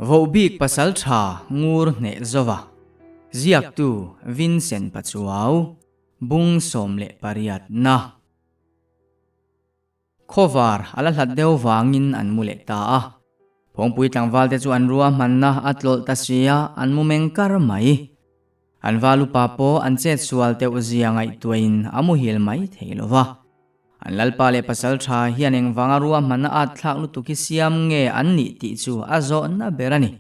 Vohbik pasaltha ngur hneh zova, ziaktu Vincent Pachuau, bung 18 na. Khawvar a la hlat deuh vangin an mu leh ta a. Phawngpui tlangval te chu an ruahmanna a tlawlh ta sia, an mu meng kar mai. An val upa pawh an chet sual teuh zia ngaihtuahin a muhil mai thei lo va. An lalpa leh pasal tha hian engvanga ruahmanna at thlak lutuk hi siam nge an nih tih chu a zawhna ber a ni.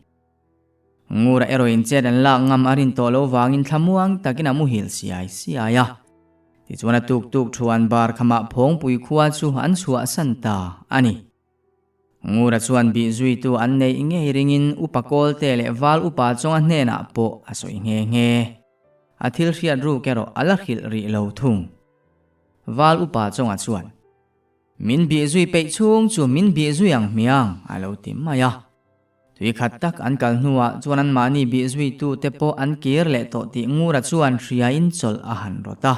Ngura erawhin chet an lak ngam a rin tawh lo vangin thlamuang takin a muhil siai siai a. Tichuan a tuk tuk thuan bar khamah phawngpui khua chu an chhuahsan ta a ni. Ngura chuan bih zuitu an neih ngei ringin Upa Kawlte leh Val Upa Chawnga hnenah pawh a sawi nghe nghe. A thil hriat ruk erawh a la hrilh rih lo thung. Val Upa Chawnga chuan, Min bih zui peih chhung chu min bih zui ang hmiang, a lo ti mai a. Tui khat tak an kal hnuah chuan anmahni bih zuitute pawh an kir leh tawh tih Ngura chuan hriain chawlh a han rawt a.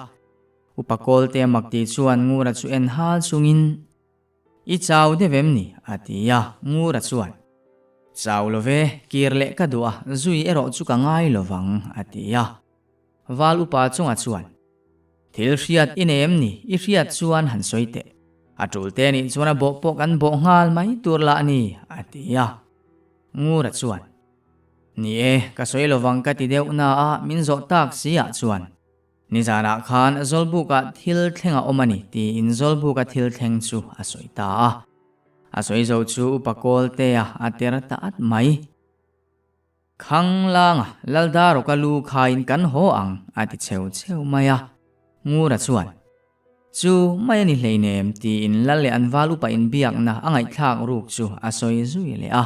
Upa Kawlte mak tih chuan Ngura chu en hal chungin, I chau deuh em ni? a ti a, Ngura chuan, Chau lo ve, kir leh ka duh a, zui erawh chu ka ngai lo vang, a ti a. Val upa chunga chuan, Thil hriat i nei em ni? I hriat chuan han sawi teh. A tul te nih chuan a bawh pawh kan bawh nghal mai tur lah a ni, a ti a. Ngura chuan, Ni e, ka sawi lo vang ka ti deuh na a, min zawh tak si ah chuan, Nizanah khan Zawlbuka thil thleng a awm a ni tiin Zawlbuka thil thleng chu a sawi ta a. A sawi zo chu Upa Kawltea a ter ta at mai. Khanglanga Laldarawka lu khain kan haw ang a ti cheu cheu mai a. Ngura chuan, Chu mai a ni hleinem tiin Lal leh an val upa inbiakna a ngaihthlak ruk chu a sawi zui leh a.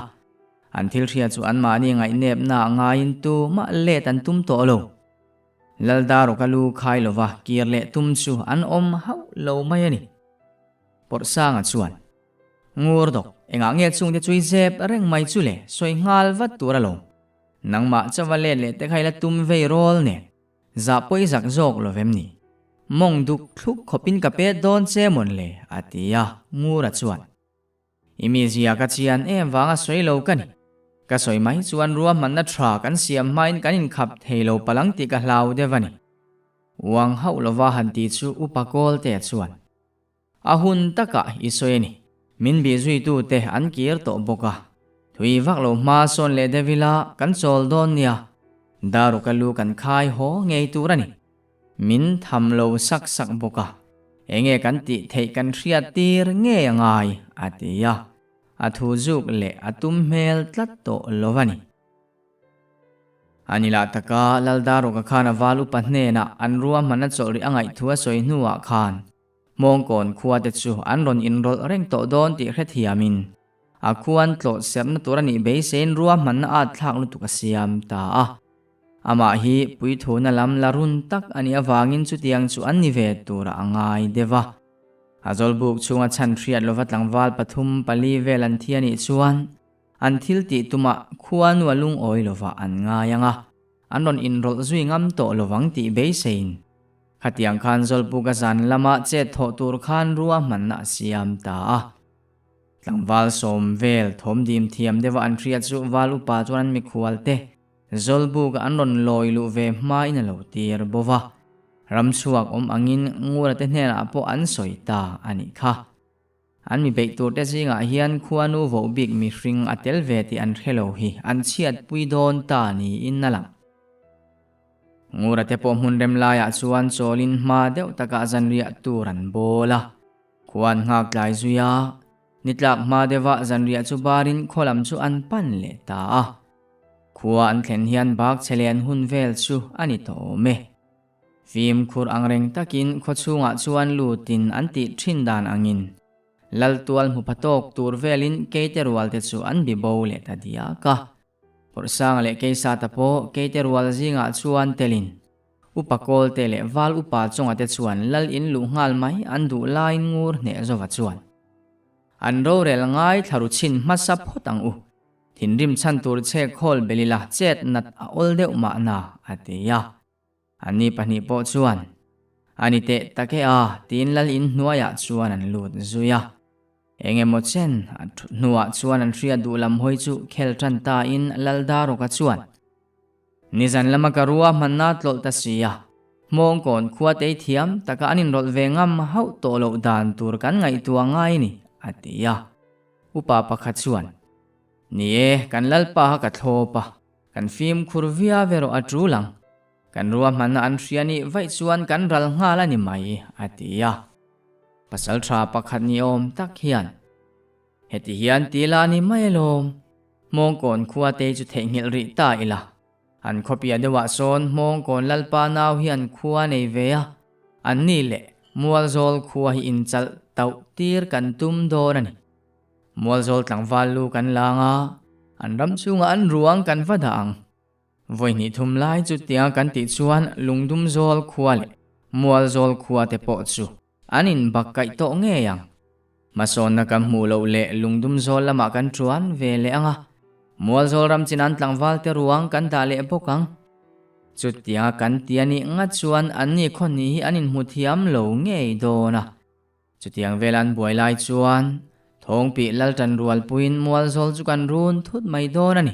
An thil hria chu anmahni ngaihnepna ngaiin tumah let an tum tawh lo. Laldarawka lu khai lova kir leh tum chu an awm hauh lo mai a ni. Pawrhsanga chuan, Ngur dawk, engah nge chungte chu i zep reng mai chu le, sawi nghal vat tur alawm. Nangmah chauva let leh te kha i la tum vei rawl nen, zah pawh i zak zawk lo vem ni? Mawng duk thluk khawpin ka pet dawn che mawn le, a ti a, Ngura chuan. I mizia ka chian em vanga sawi lo ka ni. Ka sawi mai chuan ruahmanna tha kan siam hmain kan inkhap thei lo palang tih ka hlau deuh a ni. Uang hauh lova han ti chu Upa Kawltea chuan, A hun takah i sawi a ni. Min bih zuitute an kir tawh bawk a. Thui vak lo hma sawn leh deuh ila kan chawl dawn nia. Daruka lu kan khai haw ngei tur a ni. Min tham lo sak sak bawk a, enge kan tih theih kan hriat tir ngei a ngai, a ti a. A thu zuk leh a tum hmel tlat tawh lo a ni. A ni lah taka Laldarawka khan a val upa hnenah an ruahman a chawlh rih a ngaihthu a sawi hnuah khan Hmawngkawn khua te chu an rawn inrawlh reng tawh dawn tih hrethiamin a khuan tlawh serhna tur a nih beiseiin ruahmanna at thlak lutuk a siam ta a. Amah hi puithuna lam la run tak a nih avangin chutiang chu an ni ve turah a ngai deuh a. A zawlbuk chhunga chhan hriat lova tlangval pathum pali vel an thi a nih chuan an thil tih tumah khuanu a lungawi lovah an ngai ang a, an rawn inrawlh zui ngam tawh lovang tih beiseiin khatiang khan zawlbuka zan lama chet thawh tur khan ruahmanna a siam ta a. Tlangval sawm vel thawm dim thiam deuha an hriat chu val upa chuan an mikhual te Zawlbuka an rawn lawi luh ve hmain a lo tir bo va, ramchhuak awm angin Ngura te hnenah pawh an sawi ta a nih kha. An mi beih tur te zingah hian khuanu voh bik mihring a tel ve tih an hre lo hi an chhiatpui dawn ta niin a lang. Ngura te pawh hmun rem laiah chuan chawlin hma deuh takah zanriah tur an bawl a, khua an nghak tlai zui a, nitlak hma deuhah zanriah chu barin khaw lam chu an pan leh ta a. Khua an thlen hian bak chhe len hun vel chu a ni tawh awm e. Fimkhur angreng takin khaw chhungah chuan lutin an tih thin dan angin Laltual hmu pha tawk tur velin Keite rual te chu an bi bo leh ta diak a. Pawrhsanga leh Keisata pawh Keite rual zingah chuan telin Upa Kawlte leh Val Upa chunga te chuan Lal in luh nghal mai an duh laiin ngur hneh zova chuan an rorel ngai thla ru chhin hmasa phawt ang u. Thinrim chhan tur che khawl belila chet nat a awl deuh mahna, a ti a. Anni pahnih pawh chuan, A ni teh tak e a, tiin lal in hnuaiah chuan an lut zui a. Eng emaw chen a thut hnuah chuan an hriat duh lam hawi chu khel tan ta in Laldarawka chuan, Nizan lama ka rua hmanna tlawlh ta si a, Hmawngkawn khua tei thiam taka an inrawlh ve ngam hauh tawh loh dan tur kan ngaihtuah ngai ni, a ti a. Upa pakhat chuan, Ni e, kan Lalpa kha ka thlawp a, kan fimkhur viau erawh a tul ang. Kan ruahmanna an hria nih vaih chuan kan ral nghal a ni mai, a ti a. Pasal tha pakhat ni awm tak hian, Heti hian ti la ni mai alawm, Hmawngkawn khua te chu theihnghilh rih ta ila. An khawpia deuhah sawn Hmawngkawn Lalpa nau hian khua nei ve a, an ni leh Mualzawl khua hi inchalh tauh tir kan tum dawn a ni. Mualzawl tlangval lu kan lang a, an ram chungah an ruang kan va dah ang. Vawi hnih thum lai chutia kan tih chuan Lungdum zawl khua leh Mual zawl khua te pawh chu an inbak kaih tawh ngei ang. Hmasawnna kan hmuh loh leh Lungdum zawl lamah kan tuan ve leh ang a, Mual zawl ram chin an tlangval te ruang kan dah leh bawk ang. Chutia kan ti a nih ngat chuan anni khawhnih hi an inhmu thiam lo ngei dawn a. Chutiang vel an buai lai chuan Thawngpih Laltan rualpuiin Mualzawl chu kan run thut mai dawn a ni.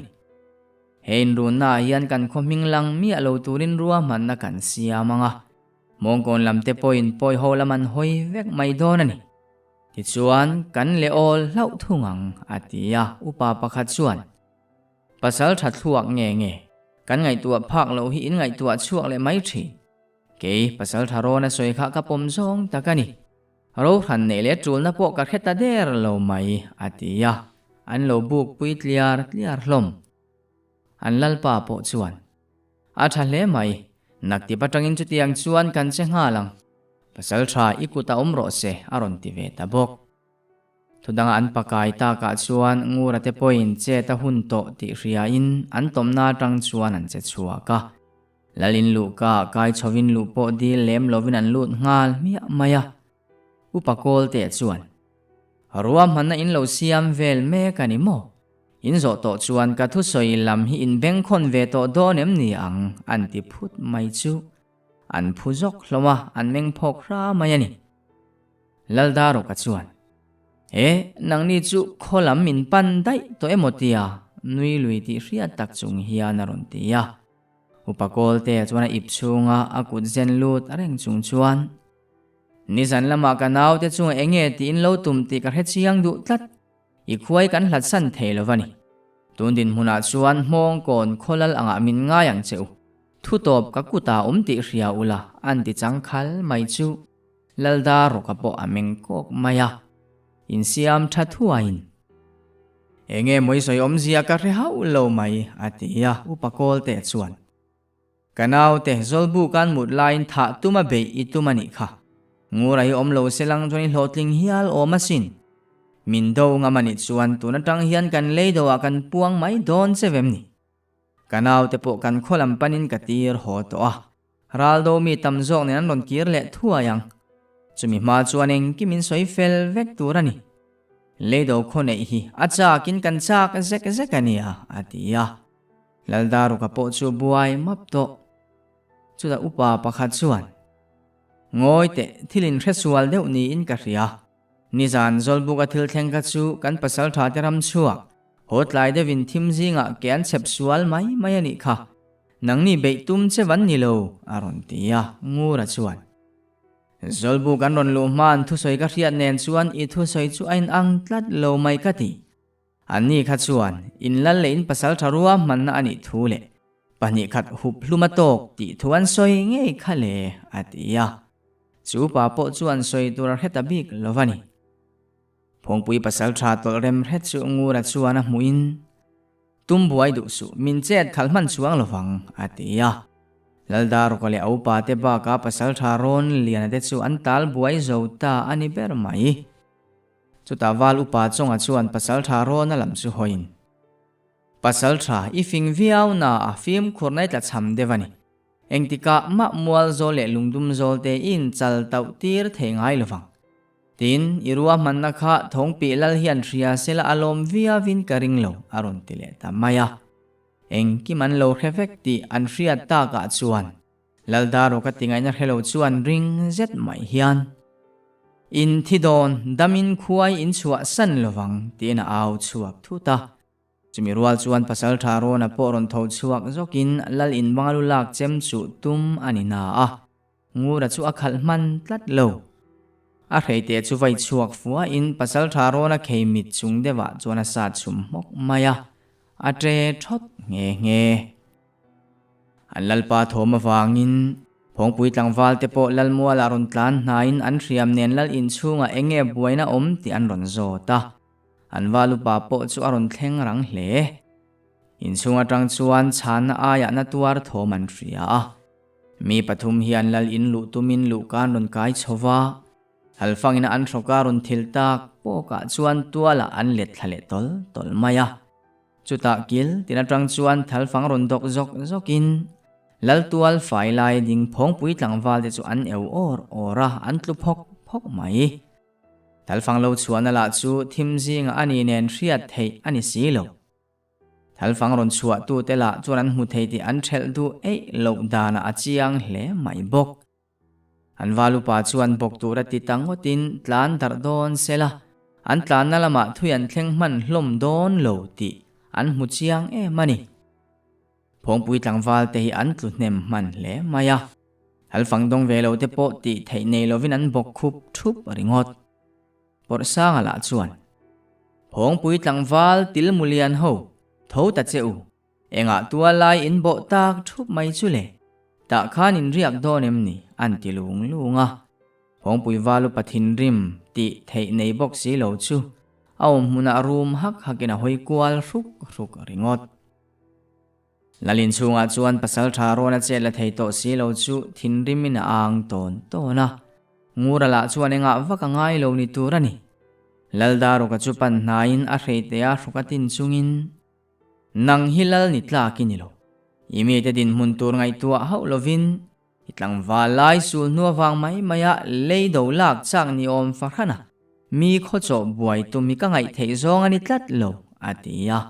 He inrunnaah hian kan khaw hming lang miah lo turin ruahmanna kan siam ang a, Hmawngkawn lam te pawhin pawi ho lam an hawi vek mai dawn a ni. Tichuan, kan leh awl hlauh thung ang, a ti a, upa pakhat chuan. Pasal tha thluak nge nge, kan ngaihtuah phak loh hi in ngaihtuah chhuak leh mai thin. Kei, pasal tha rawn a sawi kha ka pawm zawng tak a ni. Rohran neih leh tulna pawh ka hre ta der lo mai, a ti a, an lo buk pui tliar tliar hlawm. An lalpa pawh chuan, A tha hle mai, naktip atangin chutiang chuan kan che nghal ang. Pasal tha i kut a awm rawh se, a rawn ti ve ta bawk. Thudanga an pakai takah chuan Ngura te pawhin chet a hun tawh tih hriain an tawmna atang chuan an che chhuak a. Lalin luhka kai chhovin luh pawh dil lem lovin an lut nghal hmiah mai a. Upa Kawlte chuan, Ruahmanna in lo siam vel mek a ni maw? In zawh tawh chuan ka thusawi lam hi in bengkhawn ve tawh dawn em ni ang? an ti phut mai chu. An phu zawk hlawm a, an meng phawk hra mai a ni. Laldarawka chuan, E, nangni chu khaw lam min pan daih tawh emaw tia nui lui tih hriat tak chung hian a rawn ti a. Upa Kawltea chuan a ip chhunga a kut zen lut a reng chung chuan, Nizan lamah ka naute chunga eng nge tiin lo tum tih ka hre chiang duh tlat, i khuai kan hlat san thei lo va ni. Tun dinhmunah chuan Hmawngkawn khawlal angah min ngai ang che u. Thu tawp ka kutah awm tih hria ula an ti chang khal mai chu. Lalda rawka pawh a meng kawk mai a, insiam tha thuaiin, Enge mawi sawi awmzia ka hre hauh lo mai, a ti a, Upa Kawlte chuan, Ka naute, Zawlbu kan mut laiin thah tum a beih i tum a nih kha. Ngura hi awm lo se lang chuan i hlawhtling hial awm asin. Min do ngam a nih chuan tun atang hian kan lei doah kan puang mai dawn che vem ni. Ka naute pawh kan khaw lam panin ka tir haw tawh a, Raldo mi tam zawk nen an rawn kir leh thuai ang. Chumi hma chuan engkim in sawi fel vek tur a ni. Leido khaw neih hi a chakin kan chak zek zek a nia, a ti a. Laldaruka pawh chu buai map tawh. Chutah upa pakhat chuan, Ngawi teh, thil in hresual deuh niin ka hria. Nizan Zawlbuka thil thleng kha chu kan pasaltha te ram chhuak, haw tlai deuhin thim zingah ke an chhep sual mai mai a nih kha. Nangni beih tum che van ni lo, a rawn ti a, Ngura chuan. Zawlbuk an rawn luh hma an thusawi ka hriat nen chuan i thusawi chu a inang tlat lo mai ka ti. Anni kha chuan inlal leh in pasaltha ruahmanna a nih thu leh pahnih khat hup hlum a tawk tih thu an sawi ngei kha le, a ti a. Chu pa pawh chuan sawi tur a hre ta bik lo va ni. Phawngpui pasaltha tawlh rem hret chu Ngura chuan a hmuhin, Tum buai duh suh, min chet khalh hman chuang lo vang, a ti a. Laldaruka leh a upa te bakah pasaltha rawn liana te chu an tal buai zo ta a ni ber mai. Chutah val upa chawnga chuan pasaltha rawn a lam chu hawiin, Pasaltha, i fing viau na a fimkhur nai tla cham deuh a ni. Engtikah mah mual zawl leh lungdum zawl te i inchal tauh tir thei ngai lo vang. Tin, i ruahmanna kha Thawngpih lal hian hria sela a lawm viauin ka ring lo, a rawn ti leh ta mai a. Engkim an lo hre vek tih an hriat takah chuan Laldaru ka ti ngaihna hre lo chuan ring zet mai hian. In thi dawn damin khuai in chhuah san lovang tiin a au chhuak thut a. Chumi rual chuan Pasalṭha Rawna pawh rawn tho chhuak zawkin Lal in banga lu lak chem chuh tum a ni na a, Ngura chu a khalh hman tlat lo. A hreite chu vai chhuak fuahin Pasalṭha Rawna khei mit chung deuhah chuan a sat chhum hmawk mai a, a ṭe ṭhawt nghe nghe. An Lalpa thawm avangin Phawngpui tlangval te pawh Lalmualah rawn tlan hnaiin an hriam nen Lal inchhungah eng nge buaina awm tih an rawn zawt a. An val upa pawh chu a rawn thleng rang hle. Inchhung atang chuan chhanna aiah na tuar thawm an hria a. Mi pathum hian Lal in luh tumin luhka an rawn kai chho va. Halfangin an hrawka rawn thil tak pawkah chuan tualah an let thla leh tawl tawl mai a. Chutah kil tin atang chuan thalfang rawn dawk zawk zawkin Lal tual fai lai ding phawngpui tlangval te chu an eu awr awr a, an tlu phawk phawk mai. Thalfang lo chhuahna lah chu thim zingah a ni nen hriat theih a ni si lo. Thalfang rawn chhuahtute lah chuan an hmu thei tih an ṭhelh duh eih loh danah a chiang hle mai bawk. An val upa chuan bawk tura ti ta ngawtin tlan darh dawn se la, an tlanna lamah thui an thleng hman hlawm dawn lo tih an hmu chiang em a ni. Phawngpui tlangval te hi an tlu hnem hman hle mai a, halfang dawng ve lo te pawh tih theih nei lovin an bawk khup thup ringawt. Pawrhsanga lah chuan, Phawngpui tlangval til mulian ho, tho ta che u, engah tual lai in bawh tak thup mai chu le, tah khan in riak dawn em ni? an ti lung lung a. Phawngpui val upa thinrim tih theih nei bawk si lo chu a awm hmunah rum hak hakin a hawi kual hruk hruk ringawt. Lalin chhungah chuan pasalṭha rawn a chet la thei tawh si lo chu thinrimin a ang tawn tawn a. Ngura lah chuan engah vak a ngai lo ni tur a ni. Laldaruka chu pan hnaiin a hreitea hruk a tin chungin, Nang hi lal ni tlak i ni lo. I mite dinhmun tur ngaihtuah hauh lovin i tlangval lai sul hnu avang mai maia lei do lak chak ni awm fahran a, mi khawchawh buai tum hi ka ngaih theih zawng a ni tlat lo, a ti a.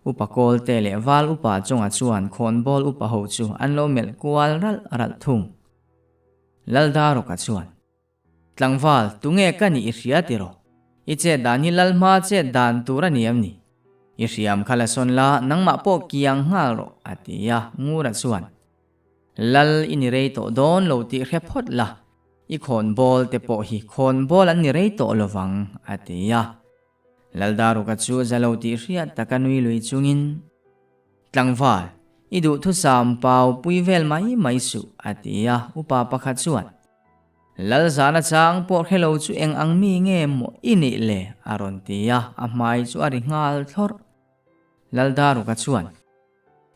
Upa Kawlte leh Val Upa chunga chuan khawnbawl upa ho chu an lo melh kual ralh ralh thung. Laldarawka chuan. Tlangval, tunge ka nih i hria tiraw? I chet dan hi Lalhma chet dan tur a ni em ni? I hriam kha la sawn la, nangmah pawh kiang nghal rawh, a ti a, Ngura chuan. Lal i ni rei tawh dawn lo tih hre phawt la, i khawnbawl te pawh hi khawnbawl an ni rei tawh lovang, a ti a. Laldaruka chu za lo tih hriat taka nui lui chungin, Tlangval, i duhthusam pau pui vel mai mai suh, a ti a, upa pakhat chuan. Lalzana chang pawh hre lo chu eng ang mi nge maw i nih le? a rawn ti a, a hmai chu a ri nghal thlawrh. Laldaruka chuan,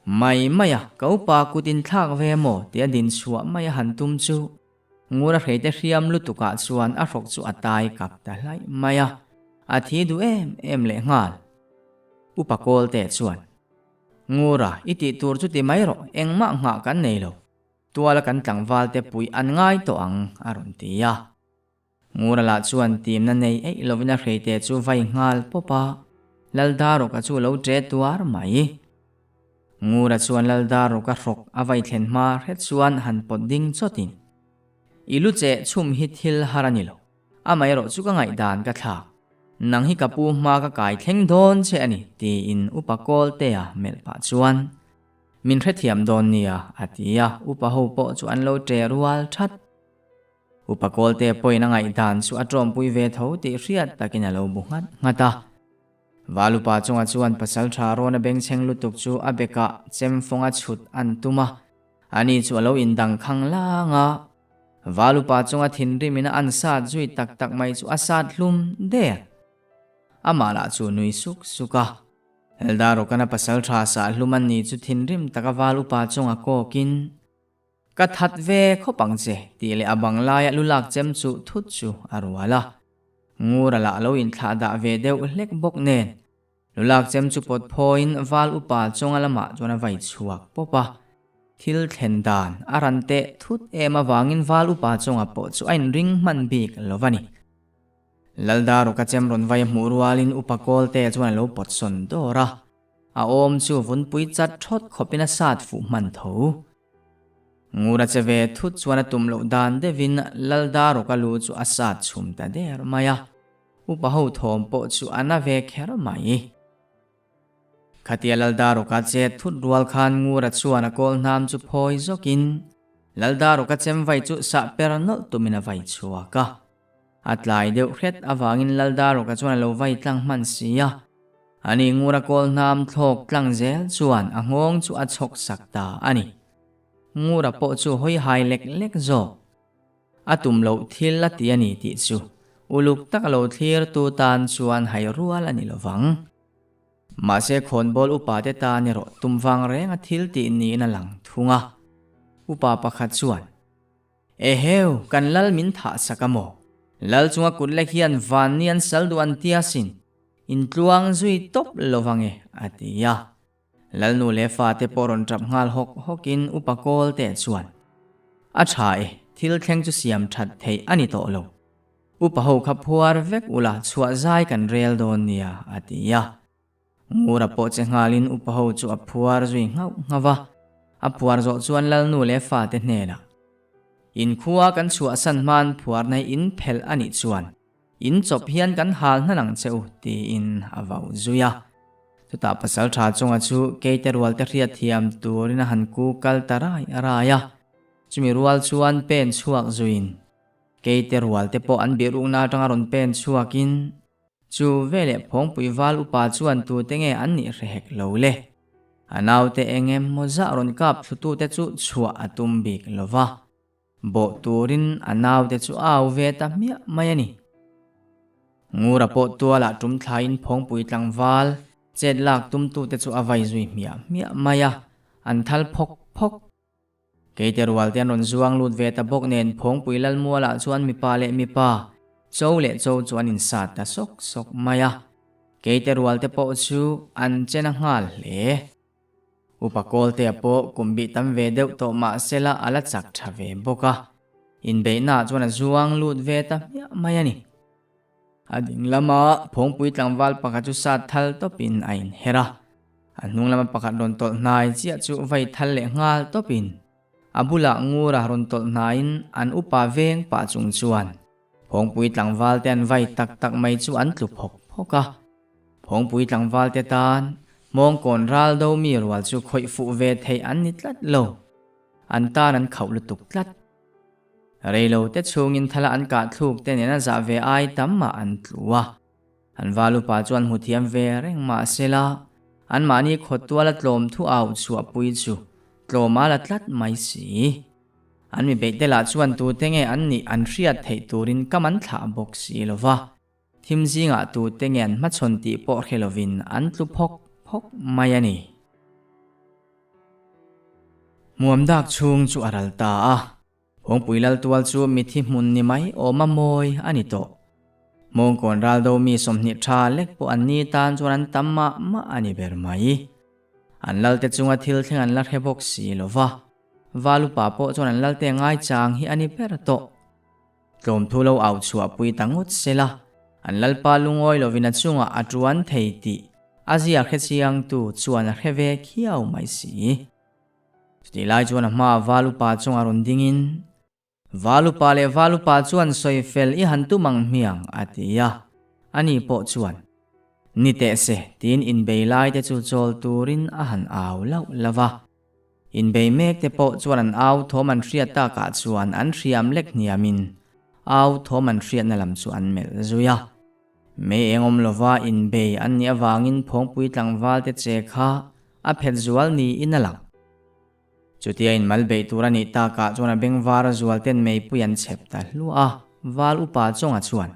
Mai mai a, ka upa kut in thlak ve maw? tia din chhuah mai a han tum chu Ngura hreite hriam lutukah chuan a hrawk chu a tai kap ta hlaih mai a, a thi duh em em leh nghal. Upa Kawlte chuan, Ngura, i tih tur chu ti mai rawh, engmah nghah kan nei lo. Tuala kan tlangval te pui an ngai tawh ang, a rawn ti a. Ngura lah chuan timna nei eih lovin a hreite chu vai nghal pawp a, Laldarawka chu lo ṭe tuar mai. Ngura chuan Laldarawka hrawk a vai thlen hma hret chuan han pawt ding chawtin, I lu cheh chhum hi thil har a ni lo, amaherawh chu ka ngaihdan ka thlak. Nang hi ka pu hma ka kai thleng dawn che a ni, tiin Upa Kawltea melh pah chuan Min hrethiam dawn nia, a ti a, upa ho pawh chu an lo ṭe rual ṭhat. Upa Kawlte pawhin a ngaihdan chu a ṭawmpui ve tho tih hriat takin a lo bu nghat nghat a. Val upa chungah chuan pasalṭha rawn a bengchheng lutuk chu a bekah chemfawng a chhut an tum a, ani chu a lo indang khang lang a. Val upa chunga thinrimin a an sat zui tak tak mai chu a sat hlum der. Amah lah chu nui suk suk a. Eldarukana pasal tha sah hlum an ni chu thinrim taka val upa chunga kawkin, Ka that ve khawp ang che, tih leh a bang laia lu lak chem chu thut chu a rual a. Ngura lah lo inthlah dah ve deuh hlek bawk nen, lu lak chem chu pawt phawiin val upa chunga lamah chuan a vai chhuak pawp a. Thil thlen dan a ran teh thut em avangin val upa chunga pawh chu a inring hman bik lo va ni. Laldaruka chem rawn vai hmuh rualin Upa Kawlte chuan a lo pawt sawn dawr a, a awm chu vunpui chat thawt khawpin a sat fuh hman tho. Ngura che ve thut chuan a tum loh dan deuhin Laldarawka lu chu a sat chhum ta der mai a, upa ho thawm pawh chu a na ve kher mai. Khatia Laldarawka che thut rual khan Ngura chuan a kawl hnam chu phawi zawkin Laldarawka chem vai chu sah per nawlh tumin a vai chhuak a. A tlai deuh hret avangin Laldarawka chuan a lo vai tlang hman si a. Ani Ngura kawl hnam thlawk tlang zel chuan a nghawng chu a chhawk sak ta a ni. Ngura pawh chu hawi hai lek lek zawk. A tum loh thil a ti a ni tih chu uluk tak a lo thlir tu tan chuan hai rual a ni lo vang. Mahse khawnbawl upa te tan erawh tum vang reng a thil tih niin a lang thung a. Upa pakhat chuan, Eheu, kan lal min thah sak a maw? Lal chunga kut lek hian van ni an sal duh an tia sin, intluang zui tawp lo vang e, a ti a. Lalnu leh fate pawh rawn tap nghal hawk hawkin upa kawl te chuan, A tha e, thil thleng chu siam that theih a ni tawh lo. Upa ho kha phuar vek ula chhuah zai kan rel dawn nia, a ti a. Ngura pawh che nghalin upa ho chu a phuar zui nghauh nghauh a. A phuar zawh chuan Lalnu leh fate hnenah, Inkhua kan chhuahsan hman phuarna hi in phelh a nih chuan, In chawp hian kan hal hnan ang che u, tiin a vau zui a. Chutah pasal tha chunga chu keite rual te hriat thiam turin a han ku kal ta rai rai a. Chumi rual chuan pen chhuak zuiin keite rual te pawh an bihrukna atanga rawn pen chhuakin chu veleh phawngpui val upa chuan tute nge an nih hre hek lo le. A naute eng emaw zah rawn kap thlutute chu chhuah a tum bik lo va. Bawh turin a naute chu a au ve ta hmiah mai a ni. Ngura pawh tualah tum thlaiin phawngpui tlangval chet lak tumtute chu a vai zui hmiah hmiah mai a, an thal phawk phawk. Keite rualte an rawn zuang lut ve ta bawk nen phawngpui lalmualah chuan mipa leh mipa, cho leh cho chu an insat ta sawk sawk mai a. Keite rualte pawh chu an chen a nghal hle. Upa Kawltea pawh kum bih tam ve deuh tawh mah sela a la chak tha ve bawk a, inbeihnaah chuan a zuang lut ve ta hmiah mai a ni. A ding lama phawngpui tlangval pakhat chu sat thal tawpin a inher a, a hnung lama pakhat rawn tawlh hnai chiah chu vai thal leh nghal tawpin a bulah ngura rawn tawlh hnaiin an upa veng pah chung chuan phawngpui tlangval te an vai tak tak mai chu an tlu phawk phawk a. Phawngpui tlangval te tan Hmawngkawn ral do mi rual chu khawih fuh ve theih an ni tlat lo. An tan an khauh lutuk tlat. Reilo te chhungin thala an kah thluk te nena zah ve ai tam mah an tlu a. An val upa chuan hmu thiam ve reng mah sela, anmahni khawtual a tlawm thu au chhuahpui chu tlawm a la tlat mai si. An mi beih te lah chuan tute nge an nih an hriat theih turin kam an thlah bawk si lo va. Thim zingah tute nge an hmachhawn tih pawh hre lovin an tlu phawk phawk mai a ni. Hmuam dak chhung chu a ral ta a, Phawngpui Laltual chu mithi hmun ni mai awm a mawi a ni tawh. Hmawngkawn raldo mi 20 tha lek pawh an ni tan chuan an tam mah mah a ni ber mai. An lalte chunga thil thleng an la hre bawk si lo va, Valupa pawh chuan an lalte ngaichang hi a ni ber tawh. Tlawmthu lo au chhuahpui ta ngawt sela, an Lalpa lungawi lovin a chungah a tuan thei tih a ziak hre chiangtu chuan a hre ve khiau mai si. Chutih lai chuan a hmaah Valupa chungah rawn dingin, Valupa leh Valupa chuan sawi fel i han tum ang hmiang, a ti a. Ani pawh chuan, Ni teh se, tiin inbei laite chu chawl turin a han au lauh lauh a. Inbei mek te pawh chuan an au thawm an hriat takah chuan an hriam lek hniamin au thawm an hriatna lam chu an melh zui a. Mei eng awm lova inbei an nih avangin phawngpui tlangval te che kha a phet zual niin a lang. Chutia inmal beih tur a nih takah chuan a bengvar zual ten meipui an chhep ta hluah a, val upa chawnga chuan,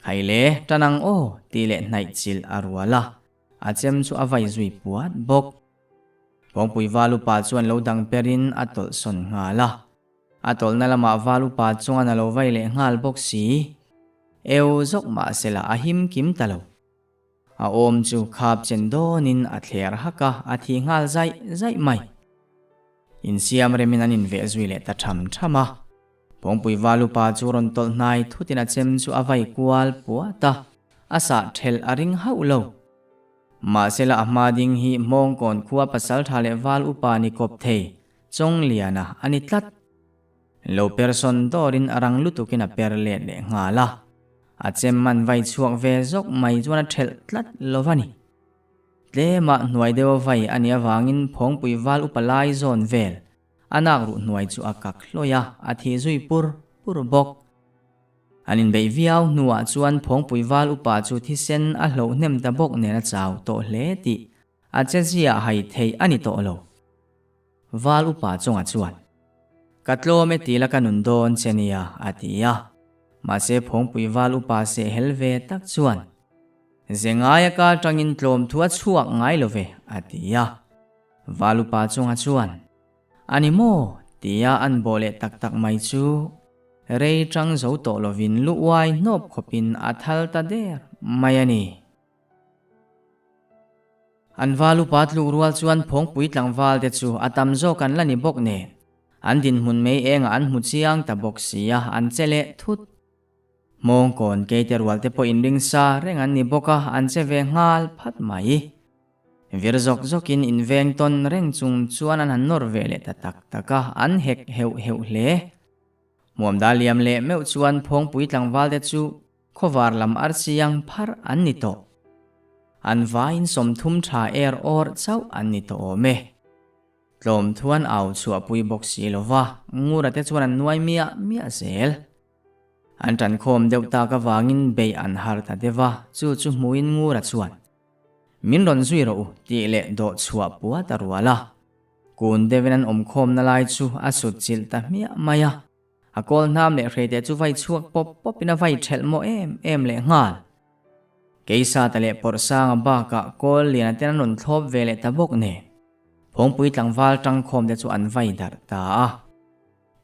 Khaile, tan ang aw, tih leh hnaih chilh a rual a, a chem chu a vai zui puat bawk. Kawngpui val upa chuan lo dang perin a tawlh sawn nghal a. A tawlhna lamah val upa chuan a lo vai leh nghal bawk si. Eu zawk mah sela a him kim ta lo. A awm chu khap chen dawnin a thler hak a, a thi nghal zaih zaih mai. Insiam remin an inveh zui leh ta tham tham a. Kawngpui val upa chu rawn tawlh hnai thutin a chem chu a vai kual puat a, a sah thelh a ring hauh lo. Mahsela a hma ding hi Hmawngkawn khua pasaltha leh val upa ni kawp thei. Chawngliana a ni tlat. Lo per sawn dawrin a rang lutukin a per let leh nghal a. A chem man vai chhuak ve zawk mai chuan a thelh tlat lo va ni. Tlema hnuai deuha vai a nih avangin phawngpui val upa lai zawn vel a nak ruh hnuai chu a kak hlawi a, a thih zui pur pur bawk. An inbeih viau hnuah chuan phawngpui val upa chu thisen a hloh hnem ta bawk nen a chau tawh hle tih a che ziah hai theih a ni tawh lo. Val upa chungah chuan, Ka tlawm e tila ka nun dawn che nia, a ti a. Mahse phawngpui val upa seh hel ve tak chuan, Ze ngaia ka atangin tlawm thu a chhuak ngai lo ve, a ti a. Val upa chungah chuan, A ni maw? tia an bawh leh tak tak mai chu rei tang zo tawh lovin lu uai hnawp khawpin a thal ta der mai a ni. An val upa tluk rual chuan phawngpui tlangval te chu a tam zawk an la ni bawk nen, an dinhmun mei engah an hmu chiang ta bawk si a, an che leh thut. Hmawngkawn keite rual te pawh inring sa reng an ni bawk a, an che ve nghal phat mai. Vir zawk zawkin inveng tawn reng chung chuan an han nawr ve leh ta tak tak a, an hek heuh heuh hle. Hmuamda liam leh meuh chuan phawngpui tlangval te chu Khawvar lam arsiang phar an ni tawh. An vaiin 30 tha er awr chauh an ni tawh awm e. Tlawm thuan au chhuahpui bawk si lo va, Ngura te chuan an nuai miah miah zel. An ṭankhawm deuh tak avangin bei an har ta deuh a, chu chu hmuin Ngura chuan, Min rawn zui rawh u tih leh dawh chhuah puat a rual a. Kun deuhin an awmkhawmna lai chu a sut chilh ta hmiah mai a. A kawl hnam leh hrei te chu vai chhuak pawp pawp in a vai thelh maw em em leh nghal. Keisa ta leh pawrh sanga bakah kawl lian ten an rawn thlawp ve leh ta bawk nen. Phawngpui tlangval tangkhawm te chu an vai darh ta a.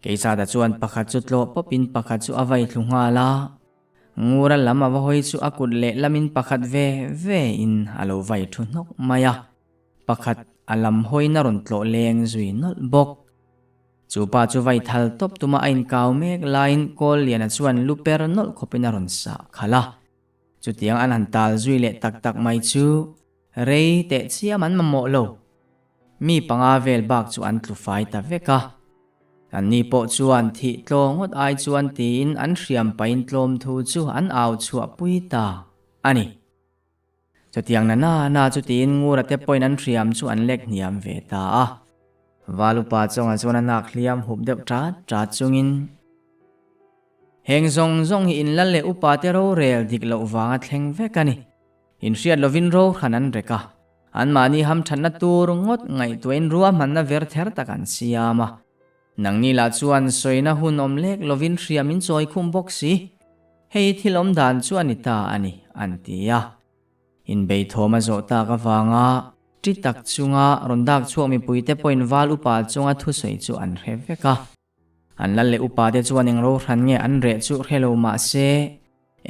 Keisa ta chuan pakhat chu tlawh pawp in pakhat chu a vai thlu nghal a. Ngura lam a va hawi chu a kut leh lamin pakhat ve ve in a lo vai thu hnawk mai a. Pakhat a lam hawiin a rawn tlawh leng zui nawlh bawk. Chu pa chu vai thal tawp tuma a inkau mek laiin kawl liana chuan lu per nawlh khawpin a rawn sah khalh a. Chutiang an han tal zui leh tak tak mai chu rei teh chiam an mamawh lo. Mi panga vel bak chu an tlu fai ta vek a. Anni pawh chuan thih tlaw ngawt ai chuan tiin an hriam pahin tlawm thu chu an au chhuah pui ta a ni. Chutiang na na na chu tiin Ngura te pawhin an hriam chu an lek hniam ve ta a. Val upa chungah chuan a nak hliam hup deuh ṭat ṭat chungin, Heng zawng zawng hi inlal leh upa te rorel dik loh vanga thleng vek a ni. Inhriat lovin ro hran an rek a. Anmahni hamṭhatna tur ngawt ngaihtuahin ruahmanna ver ther tak an siam a. Nangni lah chuan sawina hun awm lek lovin hriam in chawi khum bawk si. Hei thil awm dan chu a ni ta a ni, an ti a. Inbeithawm a zawh tak avanga ṭi tak chunga rawn dak chhuak mipuite pawhin val upa chunga thusawi chu an hre vek a. An lal leh upa te chuan eng rohran nge an reh chu hre lo mah se,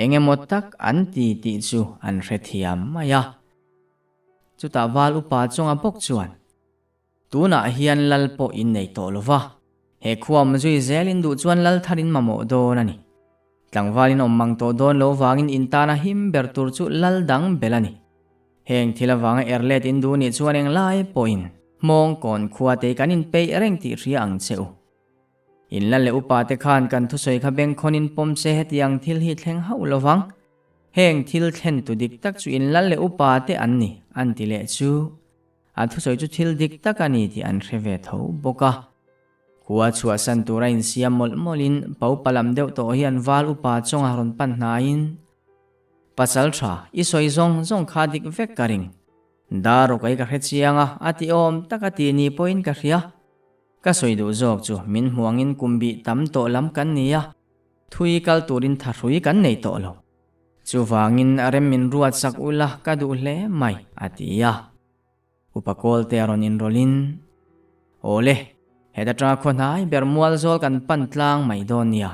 eng emaw tak an ti tih chu an hrethiam mai a. Chutah val upa chunga bawk chuan. Tunah hian lal pawh in nei tawh lo va, he khuam zui zelin duh chuan lal thar in mamawh dawn a ni. Tlangval in awm mang tawh dawn lo vangin in tana him ber tur chu lal dang bel a ni. Heng thil avanga erlet in duh nih chuan englai pawhin hmawng kawn khua te kan inpeih reng tih hria ang che u. In lal leh upa te khan kan thusawi kha bengkhawn in pawm se hetiang thil hi thleng hauh lo vang. Heng thil thlen tu dik tak chu in lal leh upa te an ni, an ti leh chu. A thusawi chu thil dik tak a ni tih an hre ve tho bawk a. Khua chhuahsan tura insiam mawlh mawlhin Paupa lam deuh tawh hian val upa chawnga rawn pan hnaiin, Pasal tha, i sawi zawng zawng kha dik vek ka ring. Dar rawk ei ka hre chiang a, a ti awm tak a ti ni pawhin ka hria. Ka sawi duh zawk chu min hmuangin kum bih tam tawh lam kan ni a, thui kal turin thahrui kan nei tawh lo. Chuvangin a rem min ruat sak ula ka duh hle mai, a ti a. Upa Kawlte a rawn inrawlhin, Awle, heta tanga khaw hnai ber mual zawl kan pan tlang mai dawn nia.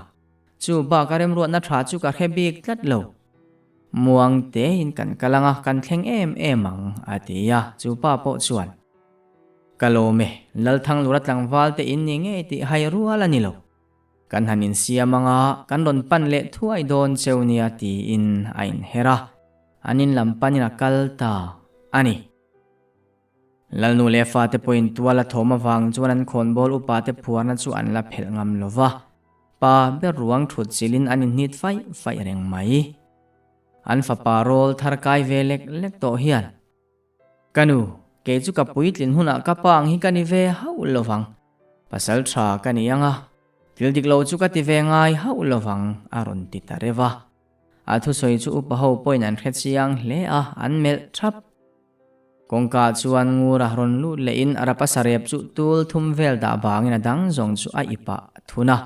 Chu bak a remruatna tha chu ka hre bik tlat lo. Muang tein kan kal anga kan thleng em em ang, a ti a, chu pa pawh chuan, Ka lawm e, Lalthanglura tlangval te in ni ngei tih hai rual a ni lo. Kan han insiam anga kan rawn pan leh thuai dawn cheu nia tiin a inher a, an in lam panin a kal ta a ni. Lalnu leh fate pawhin tual a thawm avang chuan an khawnbawl upate phuarna chu an la phelh ngam lo va, pa ber ruang thut chilhin an inhnit faih faih reng mai. An fapa rawl thar kai ve lek lek tawh hian, Ka nu, kei chu ka puitlin hunah ka pa ang hi ka ni ve hauh lo vang. Pasal tha ka ni ang a, thil dik lo chu ka ti ve ngai hauh lo vang, a rawn ti ta reuh a. A thusawi chu upa ho pawhin an hre chiang hle a, an melh thap. Kawngka chuan Ngura rawn lut lehin a rapa sarep chu tul thum vel dah vangin a dang zawng chu a ipah a thun a.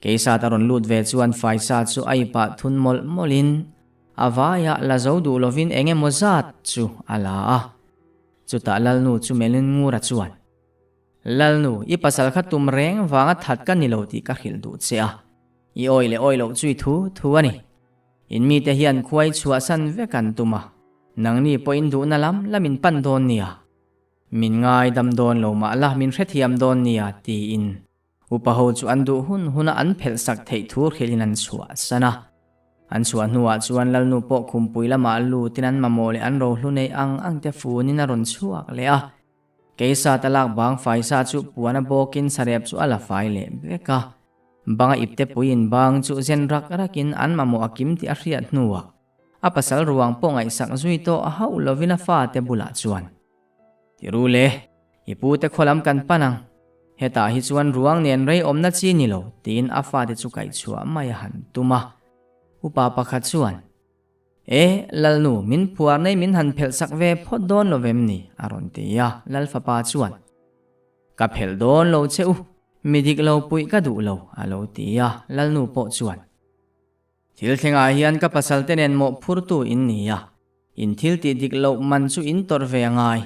Keisat a rawn lut ve chuan Faisa chu a ipah thun mawlh mawlhin a vaia la zo duh lovin eng emaw zat chu a la a. Chutah Lalnu chu melhin Ngura chuan, Lalnu, i pasal kha tum reng vanga that ka ni lo tih ka hrilh duh che a. I awi leh awi loh chu i thu thu a ni. In mite hian khuai chhuahsan vek an tum a, nangni pawhin duhna lam lam in pan dawn nia. Min ngaidam dawn lo mah la min hrethiam dawn nia tiin upa ho chu an duh hun huna an phelh sak theih thu hrilhin an chhuahsan a. An chhuah hnuah chuan Lalnu pawh khumpui lamah lutin an mamawh leh an rohlu neih ang ang te funin a rawn chhuak leh a. Keisa ta lak bang faisa chu puan a bawkin sarep chu a la fai leh vek a. Banga ipte puiin bang chu zen rak rakin an mamawh a kim tih a hriat hnuah a pasal ruang pawh ngaihsak zui tawh a hauh lovin a fate bulah chuan, Ti ru le, i pute khaw lam kan pan ang. Hetah hi chuan ruang nen rei awmna chi ni lo, tiin a fate chu kaihchhuah mai a han tum a. Upa pakhat chuan, E, Lalnu, min phuar nei min han phelh sak ve phawt dawn lo vem ni? a rawn ti a, Lal fapa chuan, Ka phelh dawn lo che u, mi dik lo puih ka duh lo, a lo ti a, Lalnu pawh chuan, Thil thlengah hian ka pasal te nen mawhphurtu in ni a, in thil tih dik loh man chu in tawrh ve a ngai.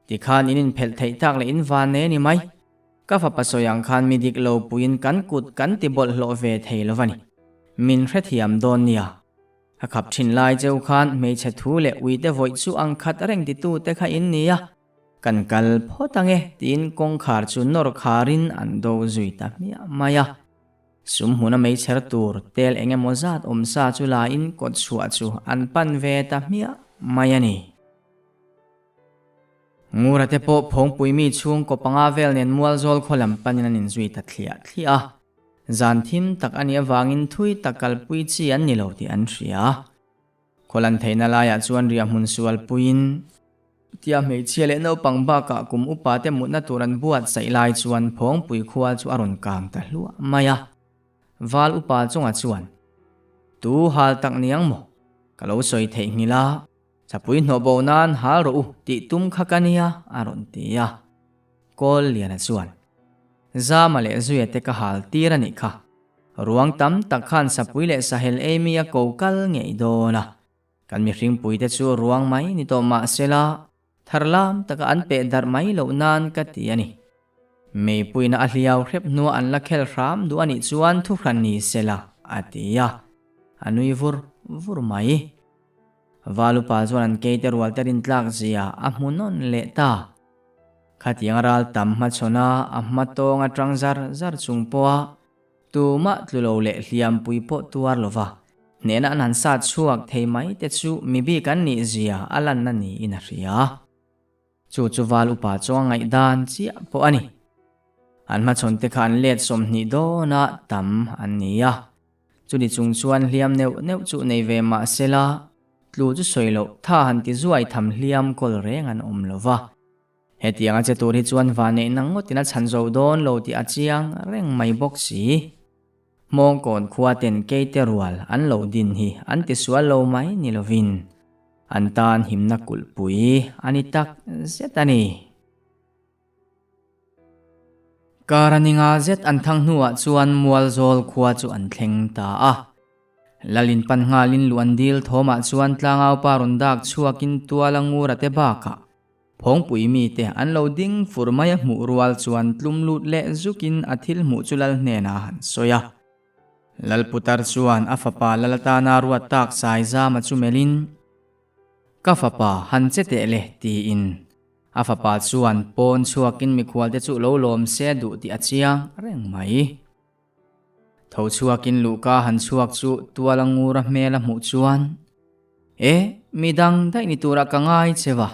Tikhan in inphelh theih tak leh in van nei a ni mai. Ka fapa sawi ang khan mi dik lo puiin kan kut kan ti bawlhhlawh ve thei lo va ni. Min hrethiam dawn nia. A khap thin lai cheu khan hmeichhe thu leh uite vawih chu ang khat reng titu te kha in nia. Kan kal phawt ang e tiin kawngkhar chu nawr kharin an do zui ta hmiah mai a. Sum hmuna meichher tur tel eng emaw zat awm sa chu la in kawt chhuah chu an pan ve ta hmiah mai a ni. Ngura te pawh phawngpui mi chhung kaw panga vel nen Mualzawl khaw lam panin an inzui ta thliah thliah a. Zan thim tak a nih avangin thui tak kalpui chi an ni lo tih an hria. Khaw lan theihna laiah chuan riahhmun sual puiin tia hmeichhia leh naupang bakah kum upa te mutna tur an buatsaih lai chuan phawngpui khua chu a rawn kang ta hluah mai a. Val upa chungah chuan, Tu hal tak niang maw? Ka lo sawi theihnghilh a. Chapui hnawh bo nan hal rawh u tih tum kha ka nia a rawn ti a. Kawl Liana chuan, Zama leh Zuia te ka hal tir a nih kha. Ruang tam tak khan sapui leh sahel ei mi a ko kal ngei dawn a. Kan mihringpui te chu ruang mai ni tawh mah sela, thar lam taka an peh darh mai loh nan ka ti a ni. Meipuina a hliau hrep hnua an la khel hram duh a nih chuan thuhran ni sela a ti a. A nui vur vur mai. Valupa chuan an keite rual te rintlak zia a hmu nawn leh ta. Khatiang ral tam hmachhawn a, a hma tawng atang zar zar chung pawha tumah tlu lo leh hliampui pawh tuar lova hnehna an han sat chhuak thei mai te chu mi bik an nih zia a lanna niin a hria. Chu chu val upa chuan ngaihdan chiah pawh a ni. An hmachhawn te kha an let 20 dawna tam an ni a. Chuni chung chuan hliam neuh neuh chu nei ve mah sela, tlu chu sawi loh tha han ti zuai tham hliam kawl reng an awm lo va. Hetiang a che tur hi chuan vanneihna ngawtin a chhan zo dawn lo tih a chiang reng mai bawk si. Hmawngkawn khua ten keite rual an lo din hi an ti sual lo mai ni lovin an tan himna kulhpui a ni tak zet a ni. Kar a ninga zet an thang hnuah chuan Mualzawl khua chu an thleng ta a. Lalin pan nghalin luh an dil thawmah chuan tlangau pa rawn dak chhuakin tuala ngura te bakah Phawngpui mite an lo ding fur mai a hmuh rual chuan tlum lut leh zukin a thil hmuh chu lal hnenah a han sawi a. Lalputar chuan a fapa lal atana ruat tak Saizama chu melhin, Ka fapa, han che teh le, tiin a fapa chuan pawn chhuakin mikhualte chu lo lawm se duh tih a chiang reng mai. Tho chhuakin luhka han chhuak chu tuala ngura hmel a hmuh chuan, E, midang daih ni turah ka ngai che va.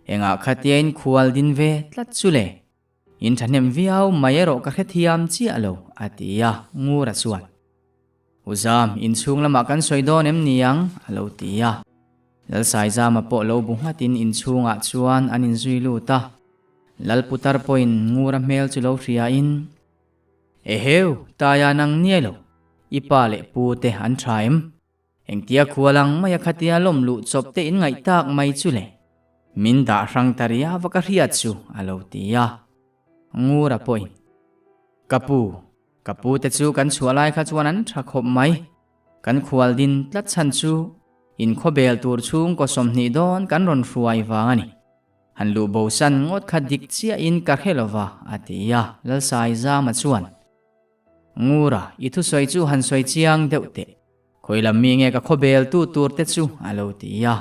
Engah khatia in khual din ve tlat chu le? In thahnem viau mai erawh ka hrethiam chiah lo, a ti a, Ngura chuan. U Zam, inchhung lamah kan sawi dawn em ni ang? a lo ti a. Lalsaizama pawh lo bu nghatin inchhungah chuan an inzui lut a. Lalputar pawhin Ngura hmel chu lo hriain, Eheu, Taia nang niai lo, i pa leh pu te an tha em? Engtia khual ang maia khatia lawm luh chawp te in ngaih tak mai chu le? Min dah hrang ta ria va ka hriat chu, a lo ti a. Ngura pawhin, Ka pu, ka pu te chu kan chhuah lai kha chuan an tha khawp mai. Kan khual din tlat chhan chu inkhawbel tur chhungkaw 20 dawn kan rawn hruai vang a ni. Han luh bo san ngawt kha dik chiahin ka hre lova, a ti a, Lalsaizama chuan, Ngura, i thusawi chu han sawi chiang deuh teh. Khawi lam mi nge ka khawbel tu tur te chu? a lo ti a.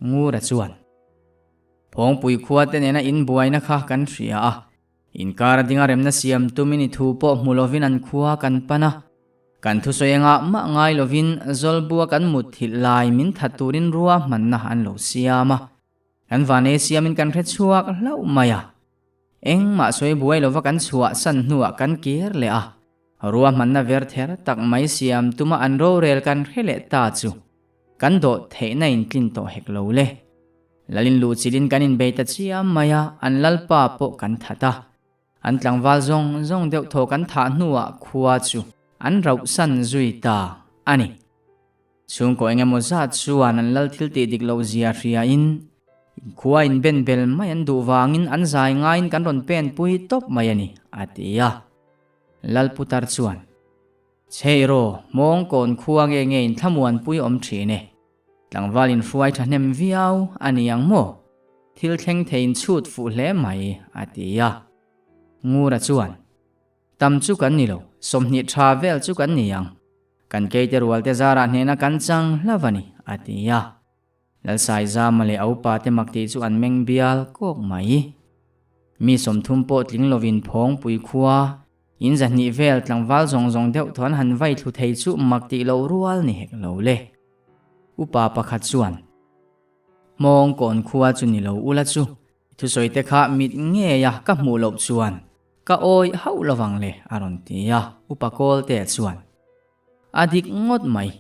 Ngura chuan, Phawngpui khua te nena inbuaina kha kan hria a, Inkar a dinga remna siam tumin i thu pawh hmu lovin an khua kan pan a. Kan thusawi engah mah ngai lovin Zawlbua kan mut thilh lai min that turin ruahmanna an lo siam a. Kan vanei siamin kan hre chhuak hlauh mai a. Engmah sawi buai lova kan chhuah san hnuah kan kir leh a. Ruahmanna ver ther tak mai siam tuma an rorel kan hre leh ta chu kan dawh theihna in tlin tawh hek lo le. Lalin luh chilhin kan inbei ta chiam mai a, an lalpa pawh kan that a. An tlangval zawng zawng deuh thaw kan thah hnuah khua chu an rauhsan zui ta a ni. Chhungkaw eng emaw zat chuan an lal thil tih dik loh zia hriain khua in ben bel mai an duh vangin an zai ngaiin kan rawn pen pui tawp mai a ni, a ti a. Lalputar chuan, Chheiraw, mawngkawn khua nge nge in thlamuan pui awm thin e. Tlangval in hruai thahnem viau a ni ang maw? Thil thleng thei in chhut fuh hle mai, a ti a. Ngura chuan, Tam chu kan ni lo, 20 tha vel chu kan ni ang. Kan keite rualte zarah hnehna kan chang hlauh a ni, a ti a. Lalsaizama leh a upate mak tih chu an meng bial kawk mai. Mi 30 pawh tling lovin Phawngpui khua, in 200 vel tlangval zawng zawng deuh thawn han vai thlu thei chu mak tih loh rual ni hek lo le. Upa pakhat chuan, Hmawngkawn khua chu ni lo ula chu, i thusawi te kha mit ngei a ka hmuh loh chuan ka awi hauh lovang le, a rawn ti a, Upa Kawlte chuan, A dik ngawt mai,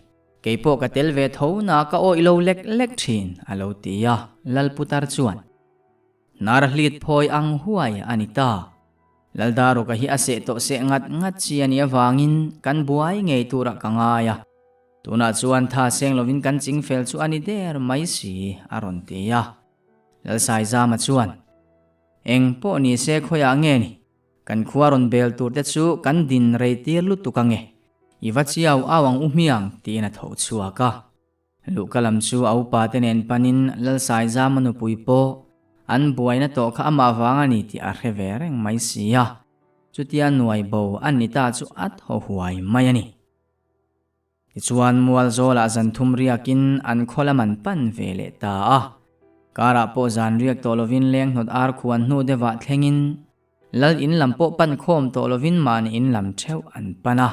kei pawh ka tel ve tho na ka awih lo lek lek thin, a lo ti a, Lalputar chuan, Hnar hlit phawi ang huai a ni ta. Laldaruka hi a seh tawh seh ngat ngat chi a nih avangin kan buai ngei turah ka ngai a, tunah chuan tha seng lovin kan ching fel chu a ni der mai si, a rawn ti a. Lalsaizama chuan, Eng pawh ni se khawiah nge ni? Kan khua rawn bel tur te chu kan din rei tir lutuk ange, i va chiau au ang u hmiang, tiin a tho chhuak a. Luhka lam chu a upa te nen panin Lalsaizama nupui pawh an buaina tawh kha amah vang a ni tih a hre ve reng mai si a, chutia nuai bo an ni ta chu a thaw huai mai a ni. Tichuan Mualzawlah zan thum riakin an khaw lam an pan ve leh ta a. Karah pawh zan riak tawh lovin leng hnawt ar khuan hnu deuhah thlengin Lal in lam pawh pan khawm tawh lovin mahni in lam theuh an pan a.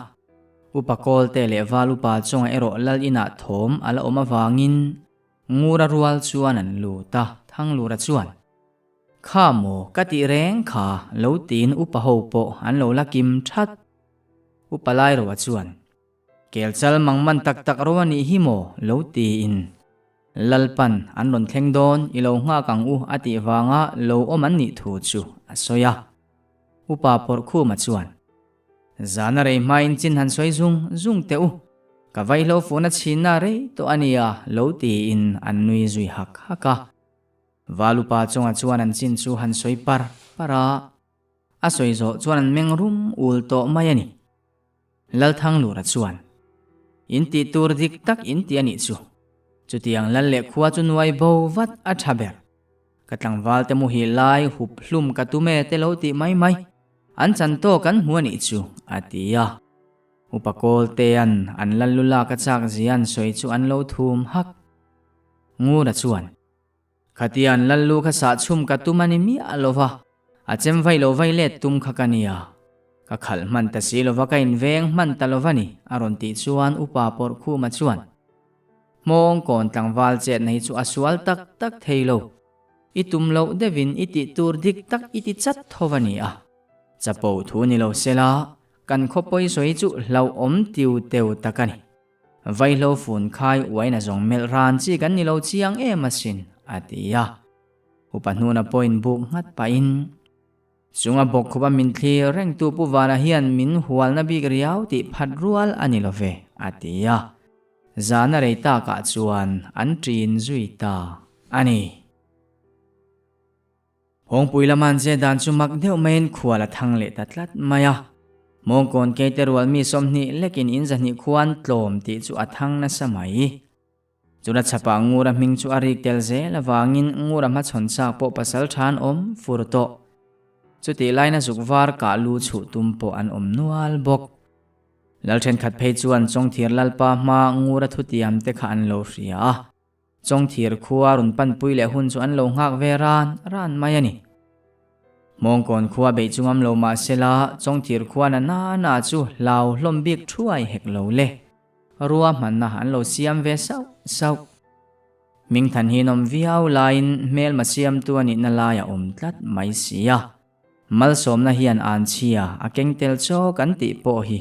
Upa Kawlte leh Val Upa chungah erawh Lal inah thawm a la awm avangin Ngura rual chuan an lut a, Thanglura chuan, Kha maw ka tih reng kha lo tiin upa ho pawh an lo la kim that. Upa Lairoa chuan, Kel chal mang man tak tak ro a nih hi maw? lo tiin Lalpan an rawn thleng dawn i lo nghak ang u a tih vanga lo awm an nih thu chu a sawi a. Upa Pawrhkhuma chuan, Zana rei hmain chin han sawi zung zung teh u, ka vaihlo fuhna chhinna rei tawh a nia lo tiin an nui zui hak hak a. Val upa chungah chuan an chin chu han sawi par par a, a sawi zawh chuan an meng rum ul tawh mai a ni. Lalthanglura chuan, In tih tur dik tak in ti a nih chu. Chutiang lal leh khua chu nuai bo vat a tha ber. Ka tlangval te muhil lai hup hlum ka tum e te lo tih mai mai. An chan tawk an hmu a nih chu, a ti a. Upa Kawltea'n an lal lu lak a chak zia an sawi chu an lo thum hak. Ngura chuan, Khatian lal lu kha sah chhum ka tum a ni miah lo va, a chem vai lo vai let tum kha ka nia. Ka khalh hman ta si lo va, ka inveng hman ta lo va ni, a rawn tih chuan Upa Pawrhkhuma chuan, Hmawngkawn tlangval chetna hi chu a sual tak tak thei lo. I tum loh deuhin i tih tur dik tak i ti chat tho a ni a. Chapo thu ni lo sela, kan khaw pawi sawi chu hlauhawm tiu teu tak a ni. Vaihlo fun khai uaina zawng melh ran chi kan ni lo chiang em asin, a ti a. Upa hnuna pawhin buk nghat pahin. Chunga bawk khupa min thlir rengtu Pu Vana hian min hualna bik riau tih phat rual a ni lo ve, a ti a. Zana rei takah chuan an ṭin zui ta a ni. Hawngpui lama an che dan chu mak deuh maiin khual a thang leh ta tlat mai a. Mawngkawn keite rual mi 20 lekin in 200 khuan tlawm tih chu a thang nasa mai. Chula chhapah Ngura hming chu a rik tel zel avangin Ngura hmachhawn chak pawh pasal tha an awm fur tawh. Chutih laina zuk var kah lu chhuh tum pawh an awm nual bawk. Lal thenkhat phei chuan Chawngthir Lalpa hma Ngura thutiam te kha an lo hria a. Chawngthir khua rawn panpui leh hun chu an lo nghak ve ran ran mai a ni. Mawngkawn khua beih chu ngam lo mah sela Chawngthir khua na na na chu hlau hlawm bik thuai hek lo le. Ruahmanna an lo siam ve sauh sauh. Hmingthan hi nawm viau laiin hmelma siamtu a nihna lai a awm tlat mai si a. Malsawmna hian an chhia a keng tel chaw kan tih pawh hi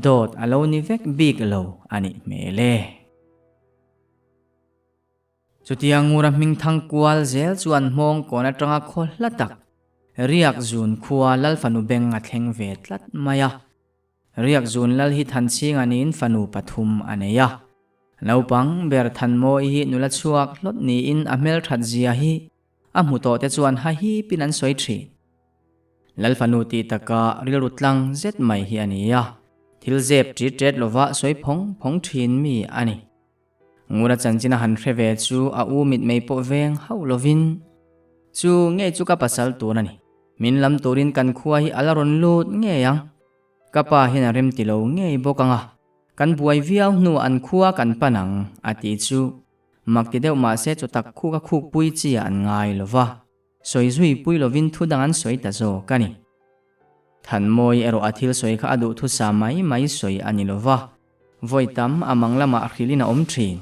dawt a lo ni vek bik lo a nih hmel e. Chutia Ngura hming thang kual zel chuan hmawng kawn atanga khaw hla tak riak zun khua Lalfanu beng a thleng ve tlat mai a. Riak zun lal hi Thanchhinga niin fanu pathum a nei a. Naupang ber Thanmawi hi nula chhuak hlawt niin a hmelthat zia hi a hmu tawh te chuan ha hipin an sawi thin. Lal fanu tih taka rilru tlang zet mai hi a ni a, thil zep ṭit ṭet lova sawi phawng phawng thin mi a ni. Ngura chanchin a han hre ve chu a u mitmei pawh veng hauh lovin, Chu ngei chu ka pasal tur a ni. Min lam turin kan khua hi a la rawn lut ngei ang. Ka pa hian a rem ti lo ngei bawk ang a, kan buai viau hnuah an khua kan pan ang, a ti chu. Mak ti deuh mah se chaw tak khuk a khuk pui chi ah an ngai lo va, sawi zui pui lovin thu dang an sawi ta zawk a ni. Thanmawi erawh a thil sawi kha a duhthusa mai mai sawi a ni lo va, vawi tam a mang lamah hrilhin a awm thin.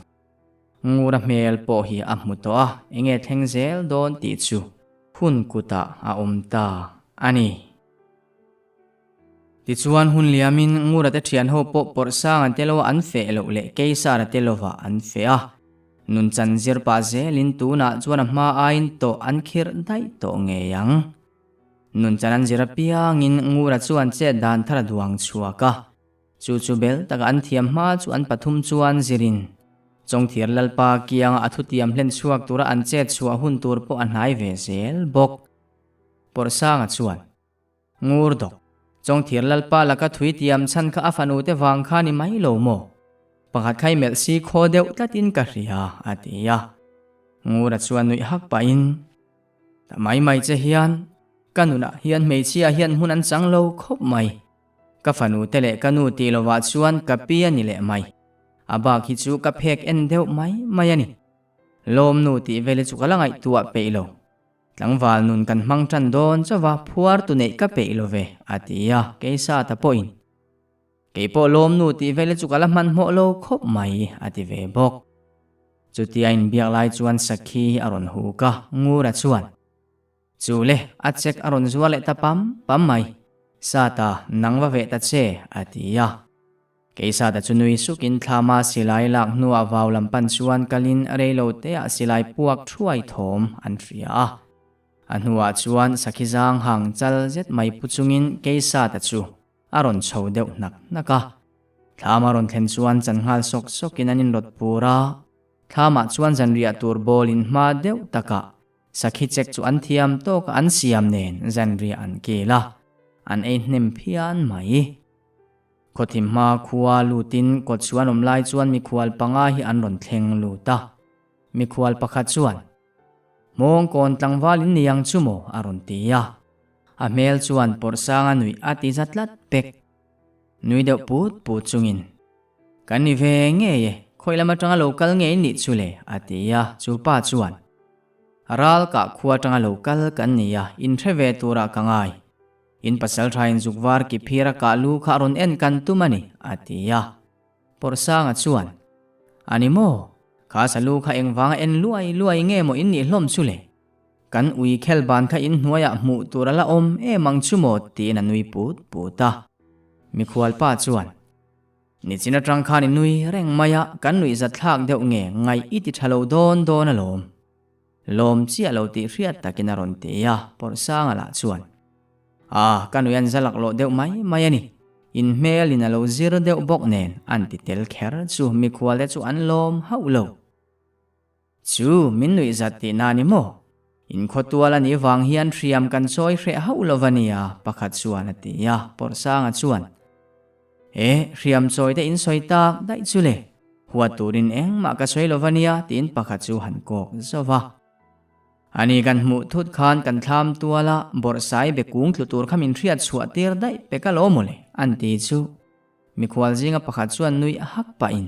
Ngura hmel pawh hi a hmu tawh a, enge thleng zel dawn tih chu hun kutah a awm ta a ni. Tichuan hun liamin Ngura te thian ho pawh pawrh sang an telo an feh loh leh Keisara te lovah an feh a. Nun chan zir pah zelin tunah chuan a hma aiin tawh an khirh daih tawh ngei ang. Nun chan an zir apiangin Ngura chuan chet dan thar a duang chhuak a. Chu chu bel taka an thiam hma chu an pathum chuan zirin Chawngthir Lalpa kianga a thutiam hlen chhuak tura an chet chhuah hun tur pawh a hnai ve zel bawk. Pawrhsanga chuan. Ngur dawk. Chawngthir Lalpa laka thui tiam chhan kha a fanu te vang kha ni mai lo maw? Pakhat khai melh si khaw deuh tlatin ka hria, a ti a. Ngura chuan nuih hak pahin, Ta mai mai che hian, ka nunah hian hmeichhia hian hmun an chang lo khawp mai. Ka fanu te leh ka nu tih lovah chuan ka pi a ni leh mai. A bak hi chu ka phek en deuh mai mai a ni. Lawmnu tih vel hi chu ka la ngaihtuah peih lo. Tlangval nun kan hmang tan dawn chauh a, phuar tu neih ka peih lo ve, a ti a, Keisa ta pawhin. Kei pawh lawmnu tih vel hi chu ka la hmanhmawh lo khawp mai, a ti ve bawk. Chutia inbiak lai chuan Sakhi hi a rawn huk a, Ngura chuan, Chu le, a chek a rawn zuar leh ta pam pam mai. Sata, nang va veh ta che, a ti a. Keisata chu nui sukin thlama silai lak hnuah vau lam pan chuan kalin reilo teah silai puak thuai thawm an hria a. A hnuah chuan sakhi zang hang chal zet mai pu chungin Keisata chu a rawn chho deuh hnak hnak a. Thlama rawn thlen chuan chan nghal sawk sawkin an inrawt pur a. Thlamah chuan zanriah tur bawlin hma deuh takah sakhi chek chu an thiam tawk a an siam nen zanriah an kel a, an ei hnem phian mai. Khawthim hma khua lutin kawt chuan awm lai chuan mikhual panga hi an rawn thleng lut a. Mikhual pakhat chuan, Mawngkawn tlangval in ni ang chu maw? a rawn ti a. A hmel chuan pawrh sanga nuih a ti za tlat pek. Nui deuh put put chungin, Kan ni ve ngei e, khawi lam atanga lo kal ngei nih chu le? a ti a. Chu pa chuan, Ral kah khua atanga lo kal kan ni a, inhre ve turah ka ngai. In pasal tha in zuk var ki phir a kah lu kha a rawn en kan tum a ni, a ti a. Pawrhsanga chuan, A ni maw? Kha salu kha engvanga en luai luai nge maw in nih hlawm chu le? Kan ui khel ban kha in hnuaiah hmuh tur a la awm em ang chu maw tiin a nui put put a. Mikhual pa chuan, Nichin atang khan i nui reng mai a, kan nuih zatthlak deuh nge ngaih i ti tha lo dawn dawn alawm. Lawm chiah lo tih hriat takin a rawn ti a, Pawrhsanga lah chuan, A, ka nui an za laklawh deuh mai mai a ni. In hmelin a lo zir deuh bawk nen an ti tel kher chu mikhual te chu an lawm hauh lo. Chu, min nuih zat tih na ni maw? In khawtual a nih vang hian hriam kan chawi hreh hauh lo va nia, pakhat chuan a ti a, Pawrhsanga chuan, E, hriam chawi te in sawi tak daih chu le, huat turin engmah ka sawi lo va nia, tiin pakhat chu han kawk zauh va. Ani kan hmuh thut khan kan thlam tual a, bawrhsai be kung tlu tur kha min hriat chhuah tir daih pek alawm mawle, an ti chu. Mikhual zinga pakhat chuan nuih hak pahin,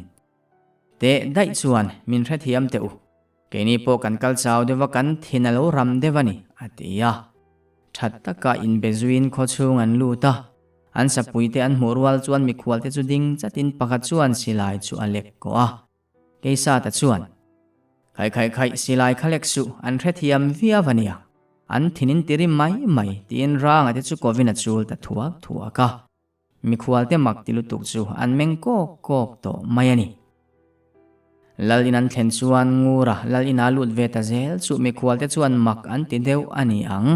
Teh daih chuan min hrethiam teh u, keini pawh kan kal chau deuh a kan thin a lo ram deuh a ni, a ti a. That taka inbe zuiin khawchhung an lut a, an sapuite an hmuh rual chuan mikhualte chu ding chatin pakhat chuan silai chu a lek kawh a. Keisata chuan, Khaih khaih khaih silai kha lek suh, an hrethiam viau a nia, an thinin tirim mai mai, tiin ranga te chu kovin a chul ta thuak thuak a. Mikhualte mak ti lutuk chu an meng kawk kawk tawh mai a ni. Lal in an thlen chuan Ngura lal ina lut ve ta zel chu mikhualte chuan mak an ti deuh a ni ang.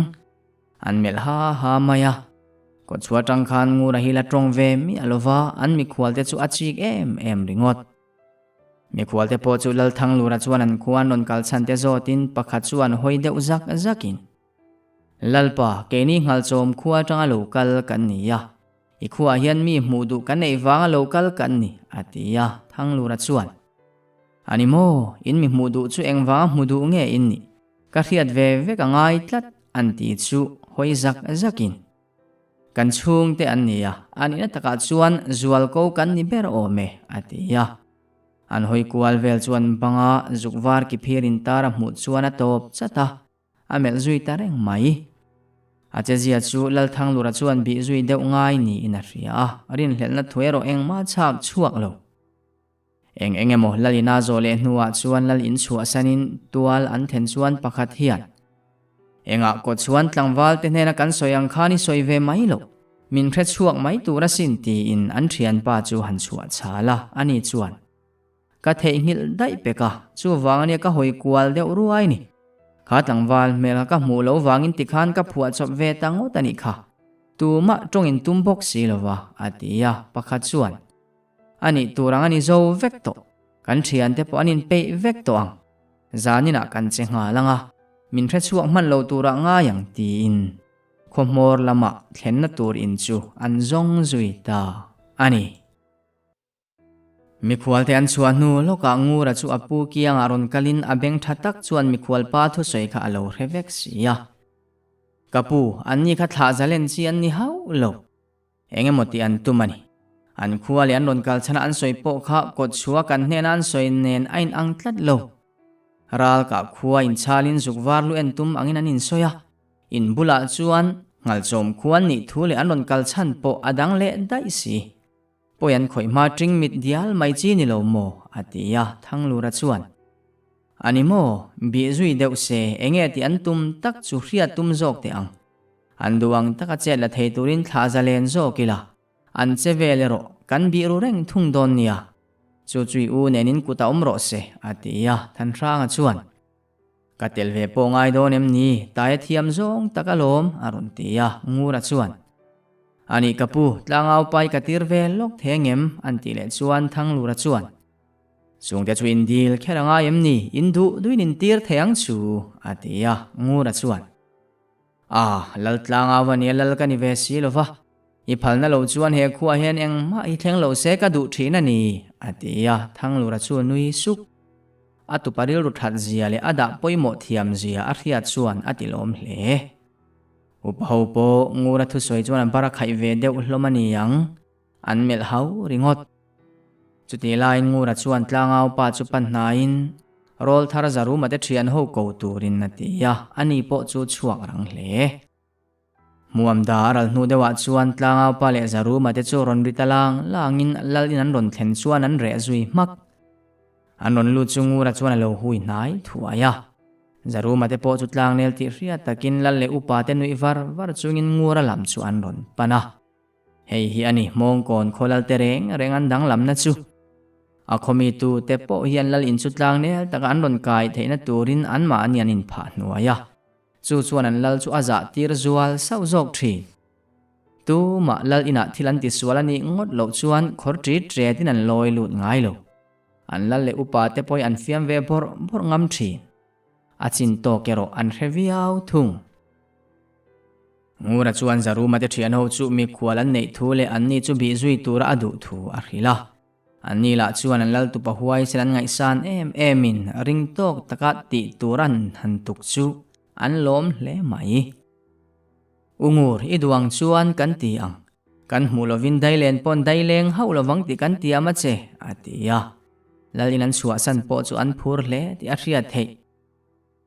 An melh ha ha mai a. Kawtchhuah atang khan Ngura hi la tawng ve miah lova an mikhualte chu a chik em em ringawt. Mikhualte pawh chu Lalthanglura chuan an khua an rawn kal chhan te zawtin pakhat chu an hawi deuh zak zakin, Lalpa, keini nghalchawm khua atanga lo kal kan ni a, i khuaah hian mi hmuh duh kan neih vanga lo kal kan ni, a ti a, Thanglura chuan, A ni maw, in mi hmuh duh chu engvanga hmu duh nge in nih? Ka hriat ve vek a ngai tlat, an ti chu hawi zak zakin. Kan chhungte an ni a, a nihna takah chuan zualko kan ni ber awm e, a ti a. An hawi kual vel chuan banga zuk var ki phir intar a hmuh chuan a tawp chat a. A melh zui ta reng mai. A chezia chu Lalthanglura chuan bih zui deuh ngai niin a hria a, rinhlelhna thu erawh engmah chhak chhuak lo. Eng eng emaw Lal ina zawh leh hnuah chuan Lal in chhuahsanin tual an then chuan pakhat hian, Engah kawt chuan tlangval te hnena kan sawi ang khan i sawi ve mai lo, min hre chhuak mai tur asin tiin an thianpa chu han chhuah chhal a, ani chuan, Ka theihnghilh daih pek a, chuvang ania ka hawi kual deuh ruai ni. Kha tlangval hmel kha ka hmuh loh vangin tikhan ka phuah chawp ve ta ngawt a nih kha. Tumah tawngin tum bawk si lova, a ti a, pakhat chuan, A nih tur ang a ni zo vek tawh, kan thiante pawh an inpeih vek tawh ang. Zaninah kan che nghal ang a, min hrechhuak hman lo turah ngai ang, tiin khawhmawr lamah thlenna tur in chu an zawng zui ta a ni. Mikhualte an chhuah hnu lawkah Ngura chu a pu kiangah rawn kalin a beng tha tak chuan mikhual pa thusawi kha a lo hre vek si a. Ka pu, anni kha thlah zalen chi an ni hauh lo. Eng emaw tih an tum a ni. An khua leh an rawn kal chhana an sawi pawh kha kawtchhuah kan hnena an sawi nen a inang tlat lo. Ral kah khua inchhalin zuk var lu en tum angin an insawi a. In bulah chuan nghalchawm khua an nih thu leh an rawn kal chhan pawh a dang leh daih si. Pawi an khawih hma ṭing mit dial mai chi ni lo maw? a ti a, Thanglura chuan, A ni maw? Bih zui deuh se, enge tih an tum tak chu hriat tum zawk teh ang. An duh ang taka chet la thei turin thlah zalen zawk ila, an che vel erawh kan bih ru reng thung dawn nia. Chu chui u nenin kut a awm rawh se, a ti a, Thanhranga chuan, Ka tel ve pawh ngai dawn em ni? Taia thiam zawng tak alawm, a rawn ti a, Ngura chuan, A nih ka pu, tlangau pai ka tir ve lawk thei angem? an tih leh chuan Thanglura chuan, Chungte chu in dil kher a ngai em ni? In duh duhin in tir thei ang chu, a ti a, Ngura chuan, A, lal tlangau a nia lal ka ni ve si lo va, i phalna lo chuan he khuaah hian engmah hi thleng lo se ka duh thin a ni, a ti a, Thanglura chu nui suk. A tupa rilru that zia leh a dah pawimawh thiam zia a hriat chuan a ti lawm hle. Upa ho pawh Ngura thusawi chuan a bar a khaih ve deuh hlawm a ni ang, an melh hau ringawt. Chutih laiin Ngura chuan tlangau pa chu pan hnaiin rawl thar Zaruma te thian ho ko turin a ti a, ani pawh chu chhuak rang hle. Hmuam da a ral hnu deuhah chuan tlangau pa leh Zaruma te chu rawn ri ta lang langin lal in an rawn thlen chuan an reh zui hmak. An rawn lut chu Ngura chuan a lo hui hnai thuai a. Zaruma te pawh chu tlangnel tih hriat takin lal leh upa te nuih var var chungin Ngura lam chu an rawn pan a. Hei hi a ni Hmawngkawn khaw lal te reng reng an danglamna chu. A khawmi tu te pawh hian lal in chu tlangnel taka an rawn kai theihna turin anmahni an inphah hnuai a. Chu chuan an lal chu a zah tir zual sauh zawk thin. Tumah lal inah thil an tisual a nih ngawt loh chuan khawr ṭit ṭetin an lawi lut ngai lo. An lal leh upa te pawhin an fiam ve bawrh bawrh ngam thin. A chin tawk erawh an hre viau thung. Ngura chuan Zaruma te thian ho chu mikhual an neih thu leh anni chu bih zui tura a duh thu a hrilh a. Anni lah chuan an lal tupa huaisen an ngaihsan em emin ring tawk taka tih tur an han tuk chu an lawm hle mai. U Ngur, i duang chuan kan ti ang. Kan hmuh lovin Dailen pawn Daileng hauh lovang tih kan tiam a che, a ti a. Lalin an chhuahsan pawh chu an phur hle tih a hriat theih.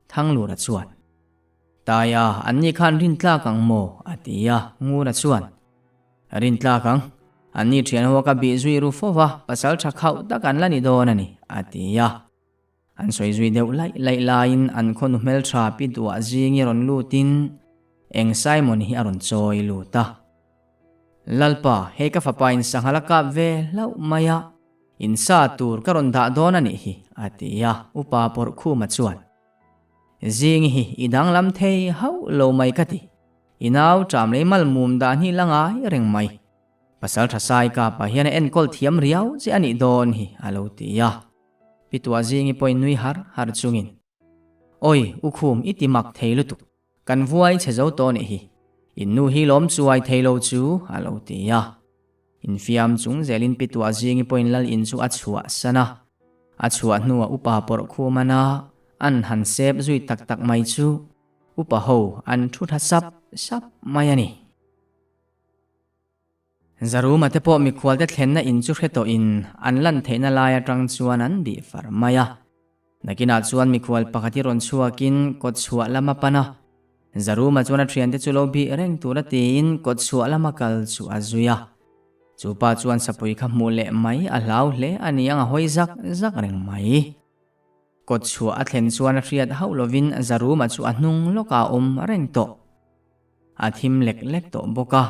Thanglura chuan, Taia, anni khan rintlak ang maw? a ti a, Ngura chuan, Rintlak ang, anni thian ho ka bih zui ru fo va, pasal tha khauh tak an la ni dawn a ni, a ti a. An sawi zui deuh laih laih laiin an khawnu hmeltha pi duah zingi rawn lutin eng Simon hi a rawn chawi lut a. Lalpa, hei ka fapa in sangha la kap ve hlauh mai a, in sa tur ka rawn dah dawn a nih hi, a ti a, Upa Pawrhkhuma chuan, Zingi hi i danglam thei hauh lo mai ka ti, i nau ṭam lei malmum dan hi la ngai reng mai. Pasal ṭha sai kapa hian a enkawl thiam riau che a nih dawn hi, a lo ti a. Pi Tuahzingi pawhin nui har har chungin, Awi, u Khum, i ti mak thei lutuk. Kan vuai chhe zo tawh nih hi. In nu hi lawm chuai thei lo chu, a lo ti a. Infiam chung zelin Pi Tuahzingi pawhin lal in chu a chhuah san a. A chhuah hnuah upa pawrh khum an a, an han sep zui tak tak mai chu upa ho an thu tha sap sap mai a ni. Zaruma te pawh mikhual te thlenna in chu hre tawhin an lan theihna lai atang chuan an bih far mai a. Nakinah chuan mikhual pakhat hi rawn chhuakin kawt chhuah lam a pan a. Zaruma chuan a thiante chu lo bih reng tura tiin kawt chhuah lama kal chu a zui a. Chu pa chuan sapui kha hmuh leh mai a hlau hle a ni ang a hawi zak zak reng mai. Kawt chhuah a thlen chuan a hriat hauh lovin Zaruma chu a hnung lawkah a awm reng tawh. A thim lek lek tawh bawk a.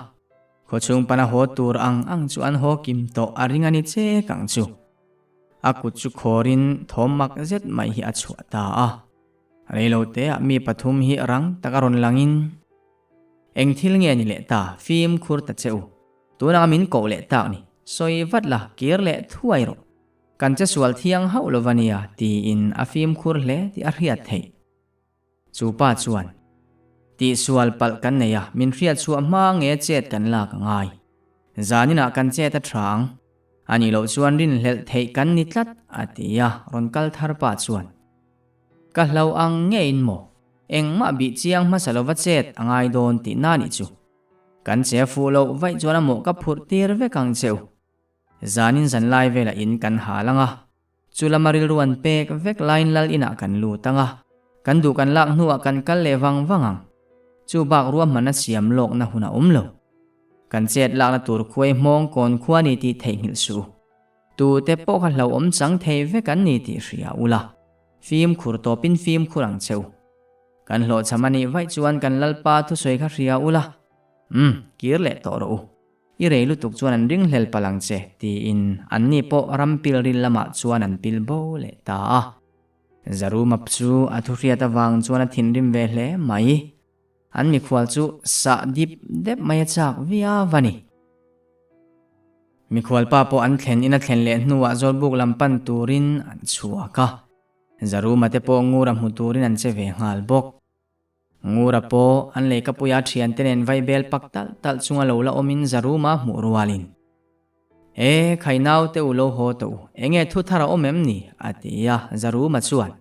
Khawchhung pana haw tur ang ang chu an haw kim tawh a ring a ni chek ang chu. A kut chu khawrin thawm mak zet mai hi a chhuah ta a. Reiloteah mi pathum hi rang tak a rawn langin, Eng thil nge ni leh ta, fimkhur ta che u. Tunah min koh leh tak ni, sawi vat la, kir leh thuai rawh. Kan che sual thiang hauh lo va nia, tiin a fimkhur hle tih a hriat theih. Chu pa chuan, Tihsual palh kan nei a, min hriat chhuah hma nge chet kan lak a ngai. Zaninah kan chet a tha ang. A nih loh chuan rinhlelh theih kan ni tlat, a ti a, rawn kal thar pa chuan, Ka hlo ang ngeiin maw? Engmah bih chiang hmasa lova chet a ngai dawn tihna nih chu. Kan che fuh loh vaih chuan a mawh ka phurh tir vek ang cheu. Zanin zanlai velah in kan hal ang a, Chu lama rilru an pek vek laiin lal inah kan lut ang a, kan duh kan lak hnuah kan kal leh vang vang ang. Chu bak ruahmanna siam lawkna hun a awm lo. Kan chet lakna tur khuai hmawng kawn khua ni tih theihnghilh suh u. Tute pawh kha hlauhawm chang thei vek an ni tih hria ula, fimkhur tawpin fimkhur ang che u. Kan hlawhchham a nih vaih chuan kan Lalpa thusawi kha hria ula, umm, kir leh tawh rawh u. I rei lutuk chuan an ringhlel palh ang che, tiin anni pawh ram pilril lamah chuan an pil bo leh ta a. Zaruma chu a thuhriat avang chuan a thinrim ve hle mai. An mikhual chu sah dip dep mai a chak viau a ni. Mikhual pa pawh an thlen in a thlen leh hnuah Zawlbuk lam pan turin an chhuak a. Zaruma te pawh Ngura hmu turin an che ve nghal bawk. Ngura pawh an leikapuia thiante nen vaibel pak talh talh chunga lo la awmin Zaruma hmuh rualin, E, khai naute u lo haw tawh u, enge thu thar a awm em ni? a ti a, Zaruma chuan,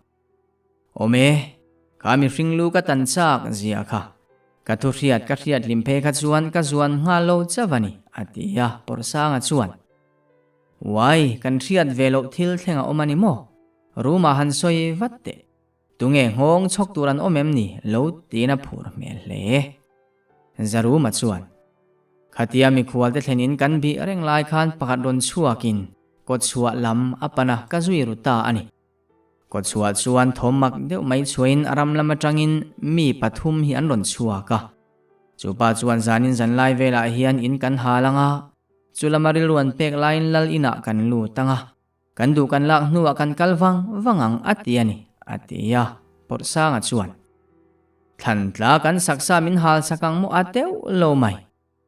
Awm e, kha mihring lu ka tan chak zia kha, ka thu hriat ka hriat hlim phei kha chuan ka zuan nghal lo chauh a ni, a ti a, Pawrhsanga chuan, Uai, kan hriat ve loh thil thleng a awm a ni maw? Ruma han sawi vat teh. Tunge nghawng chhawk tur an awm em ni? Lo tiin a phur hmel hle. Zaruma chuan, Khatia mikhual te thlen in kan bih reng lai khan pakhat rawn chhuakin kawtchhuah lam a pan a, ka zui ru ta a ni. Kawtchhuah chuan thawm mak deuh mai chhuahin ram lam atangin mi pathum hi an rawn chhuak a. Chu pa chuan zanin zanlai velah hian in kan hal ang a, chu lama rilru an pek laiin lal inah kan lut ang a, kan duh kan lak hnuah kan kal vang vang ang a ti a ni, a ti a, Pawrhsanga chuan. Thlantla kan saksa min hal sak ang maw a deuh lo mai.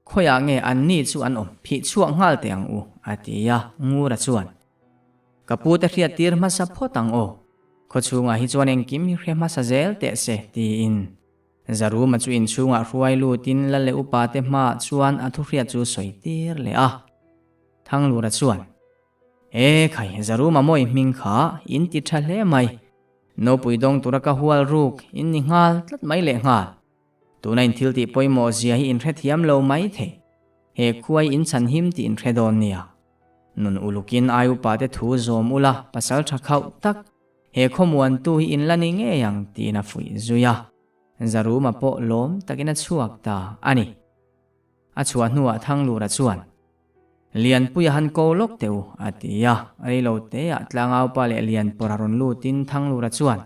Khawiah nge an ni chu an awm phih chhuak nghal teh ang u? a ti a, Ngura chuan, Ka pu te hriat tir hmasa phawt ang aw, khawchhungah hi chuan engkim hi hre hmasa zel teh se, tiin Zaruma chu inchhungah hruai lutin lal leh upa te hmaah chuan a thuhriat chu sawi tir leh a. Thanglura chuan, E khai, Zaruma mawi hming kha in ti tha hle mai, nopui dawng tura ka hual ruk in ni nghal tlat mai leh nghal. Tuna in thil tih pawimawh zia hi in hrethiam lo mai thei. He khuai in chhan him tih in hre dawn nia. Nun ulukin ai upa te thu zawm ula pasal tha khauh tak he khawmuantu hi in la ni ngei ang tiin a fuih zui a. Zaruma pawh lawm takin a chhuak ta a ni. A chhuah hnuah Thanglura chuan, Lianpuia han ko lawk teh u, a ti a. Reilo teah tlangaupa leh Lianpawra rawn lutin Thanglura chuan,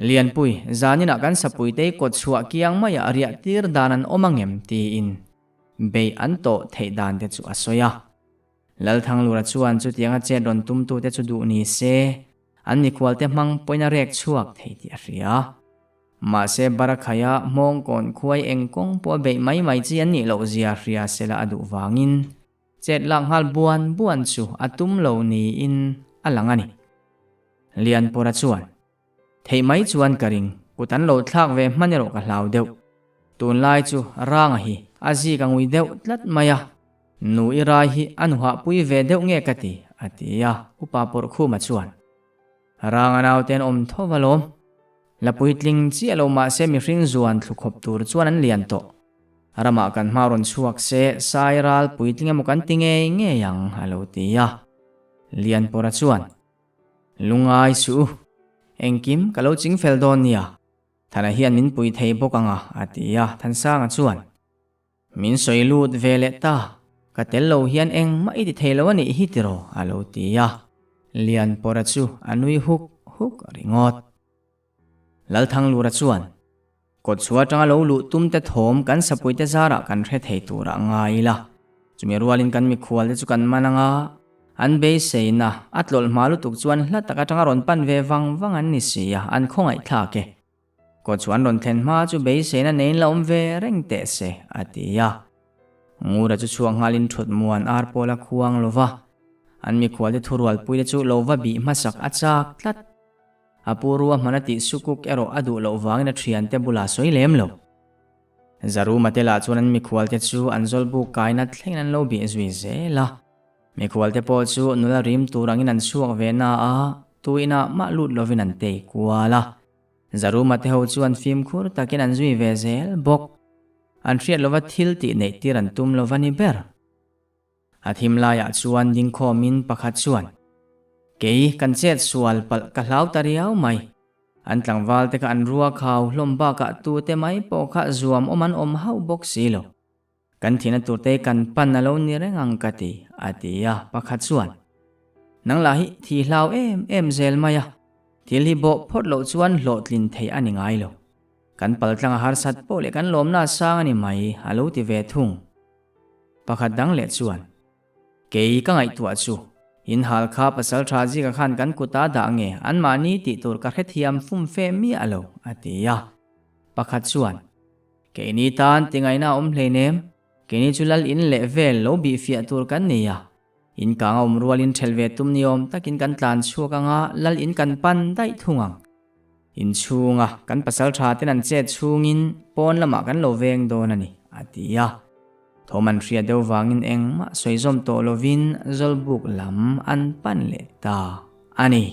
Lianpui, zaninah kan sapuitei kawt chhuah kiang maiah riah tir dan an awm angem? tiin beih an tawh theih dan te chu a sawi a. Lalthanglura chuan chutianga chet rawn tumtute chu duh ni se, an mikhualte hmang pawhin a rek chhuak thei tih a hria. Mahse, Barakhaia hmawngkawn khuai eng kawng pawh a beih mai mai chi an nih loh zia hria sela a duh vangin chet lak nghal buan buan chu a tum lo niin a lang a ni. Lianpawra chuan. Theih mai chuan ka ring, kut an lo thlak ve hman erawh ka hlau deuh. Tunlai chu Ranga hi a zik a ngui deuh tlat mai a, nu i rai hi a nuhahpui ve deuh nge ka ti, a ti a, upa Pawrhkhuma chuan. Ranga naute an awm tho alawm. La puitling chiah lo mahse mihring zuan thlu khawp tur chuan an lian tawh. Ramah kan hma rawn chhuak se sai ral puitling emaw kan ti ngei ngei ang, a lo ti a. Lianpawra chuan. Lungai suh u, engkim ka lo ching fel dawn nia, Thana hian min pui thei bawk ang a, a ti a, Thansanga chuan, Min sawi lut ve leh ta, ka tel lo hian engmah i ti thei lo a nih hi tiraw, a lo ti a, Lianpawra chu a nui huk huk ringawt. Lalthanglura chuan, Kawtchhuah atanga lo luh tum te thawm kan sapuite zarah kan hre thei turah ngai ila. Chumi rualin kan mikhual te chu kan man anga, an beiseina a tlawlh hma lutuk chuan hla tak atanga rawn pan ve vang vang an ni si a, an khawngaih thlak e. Kawtchhuah an rawn thlen hma chu beiseina neiin la awm ve reng teh se, a ti a. Ngura chu chhuak nghalin thut muan ar pawl a khuang lo va, an mikhual te thurualpui te chu lo va bih hmasak a chak tlat. A pu ruahman a tih sukuk erawh a duh loh vangin a thiante bulah sawi lem lo. Zaruma te lah chuan an mikhualte chu an zawlbuk kaina thlengin an lo bih zui zel a. Mikhualte pawh chu nula rim tur angin an chhuak ve na a, tu inah mah lut lovin an tei kual a. Zaruma te ho chuan fimkhur takin an zui ve zel bawk. An hriat lova thil tih neih tir an tum lova ni ber. A thim laiah chuan dingkhawmin pakhat chuan, Kei kan chet sual palh ka hlau ta riau mai. An tlangval te kha an rua khau hlawm bakah tute mai pawh kha zuam awm an awm hauh bawk si lo. Kan thihna turte kan pan a lo ni reng ang ka ti, a ti a, pakhat chuan, Nang lah hi thi hlau em em zel mai a, thil hi bawh phawt loh chuan hlawhtlin theih a ni ngai lo. Kan paltlang a harsat pawh leh kan lawmna a sang a ni mai, a lo ti ve thung. Pakhat dang leh chuan, Kei ka ngaihtuah chu, in hal kha pasal tha zika khan kan kuta dah nge anmahni tih tur ka hrethiam fum fe miah lo, a ti a. Pakhat chuan, Keini tan tingaihna a awm hleinem, keini chu lal in leh vel lo bihfiah tur kan ni a. In kang a awm rualin ṭhelh ve tum ni awm takin kan tlan chhuak anga lal in kan pan daih thung ang. In chhunga kan pasal tha ten an chet chhungin pawn lamah kan lo veng dawn a ni, a ti a. Thawm an hriat deuh vangin engmah sawi zawm tawh lovin Zawlbuk lam an pan leh ta a ni.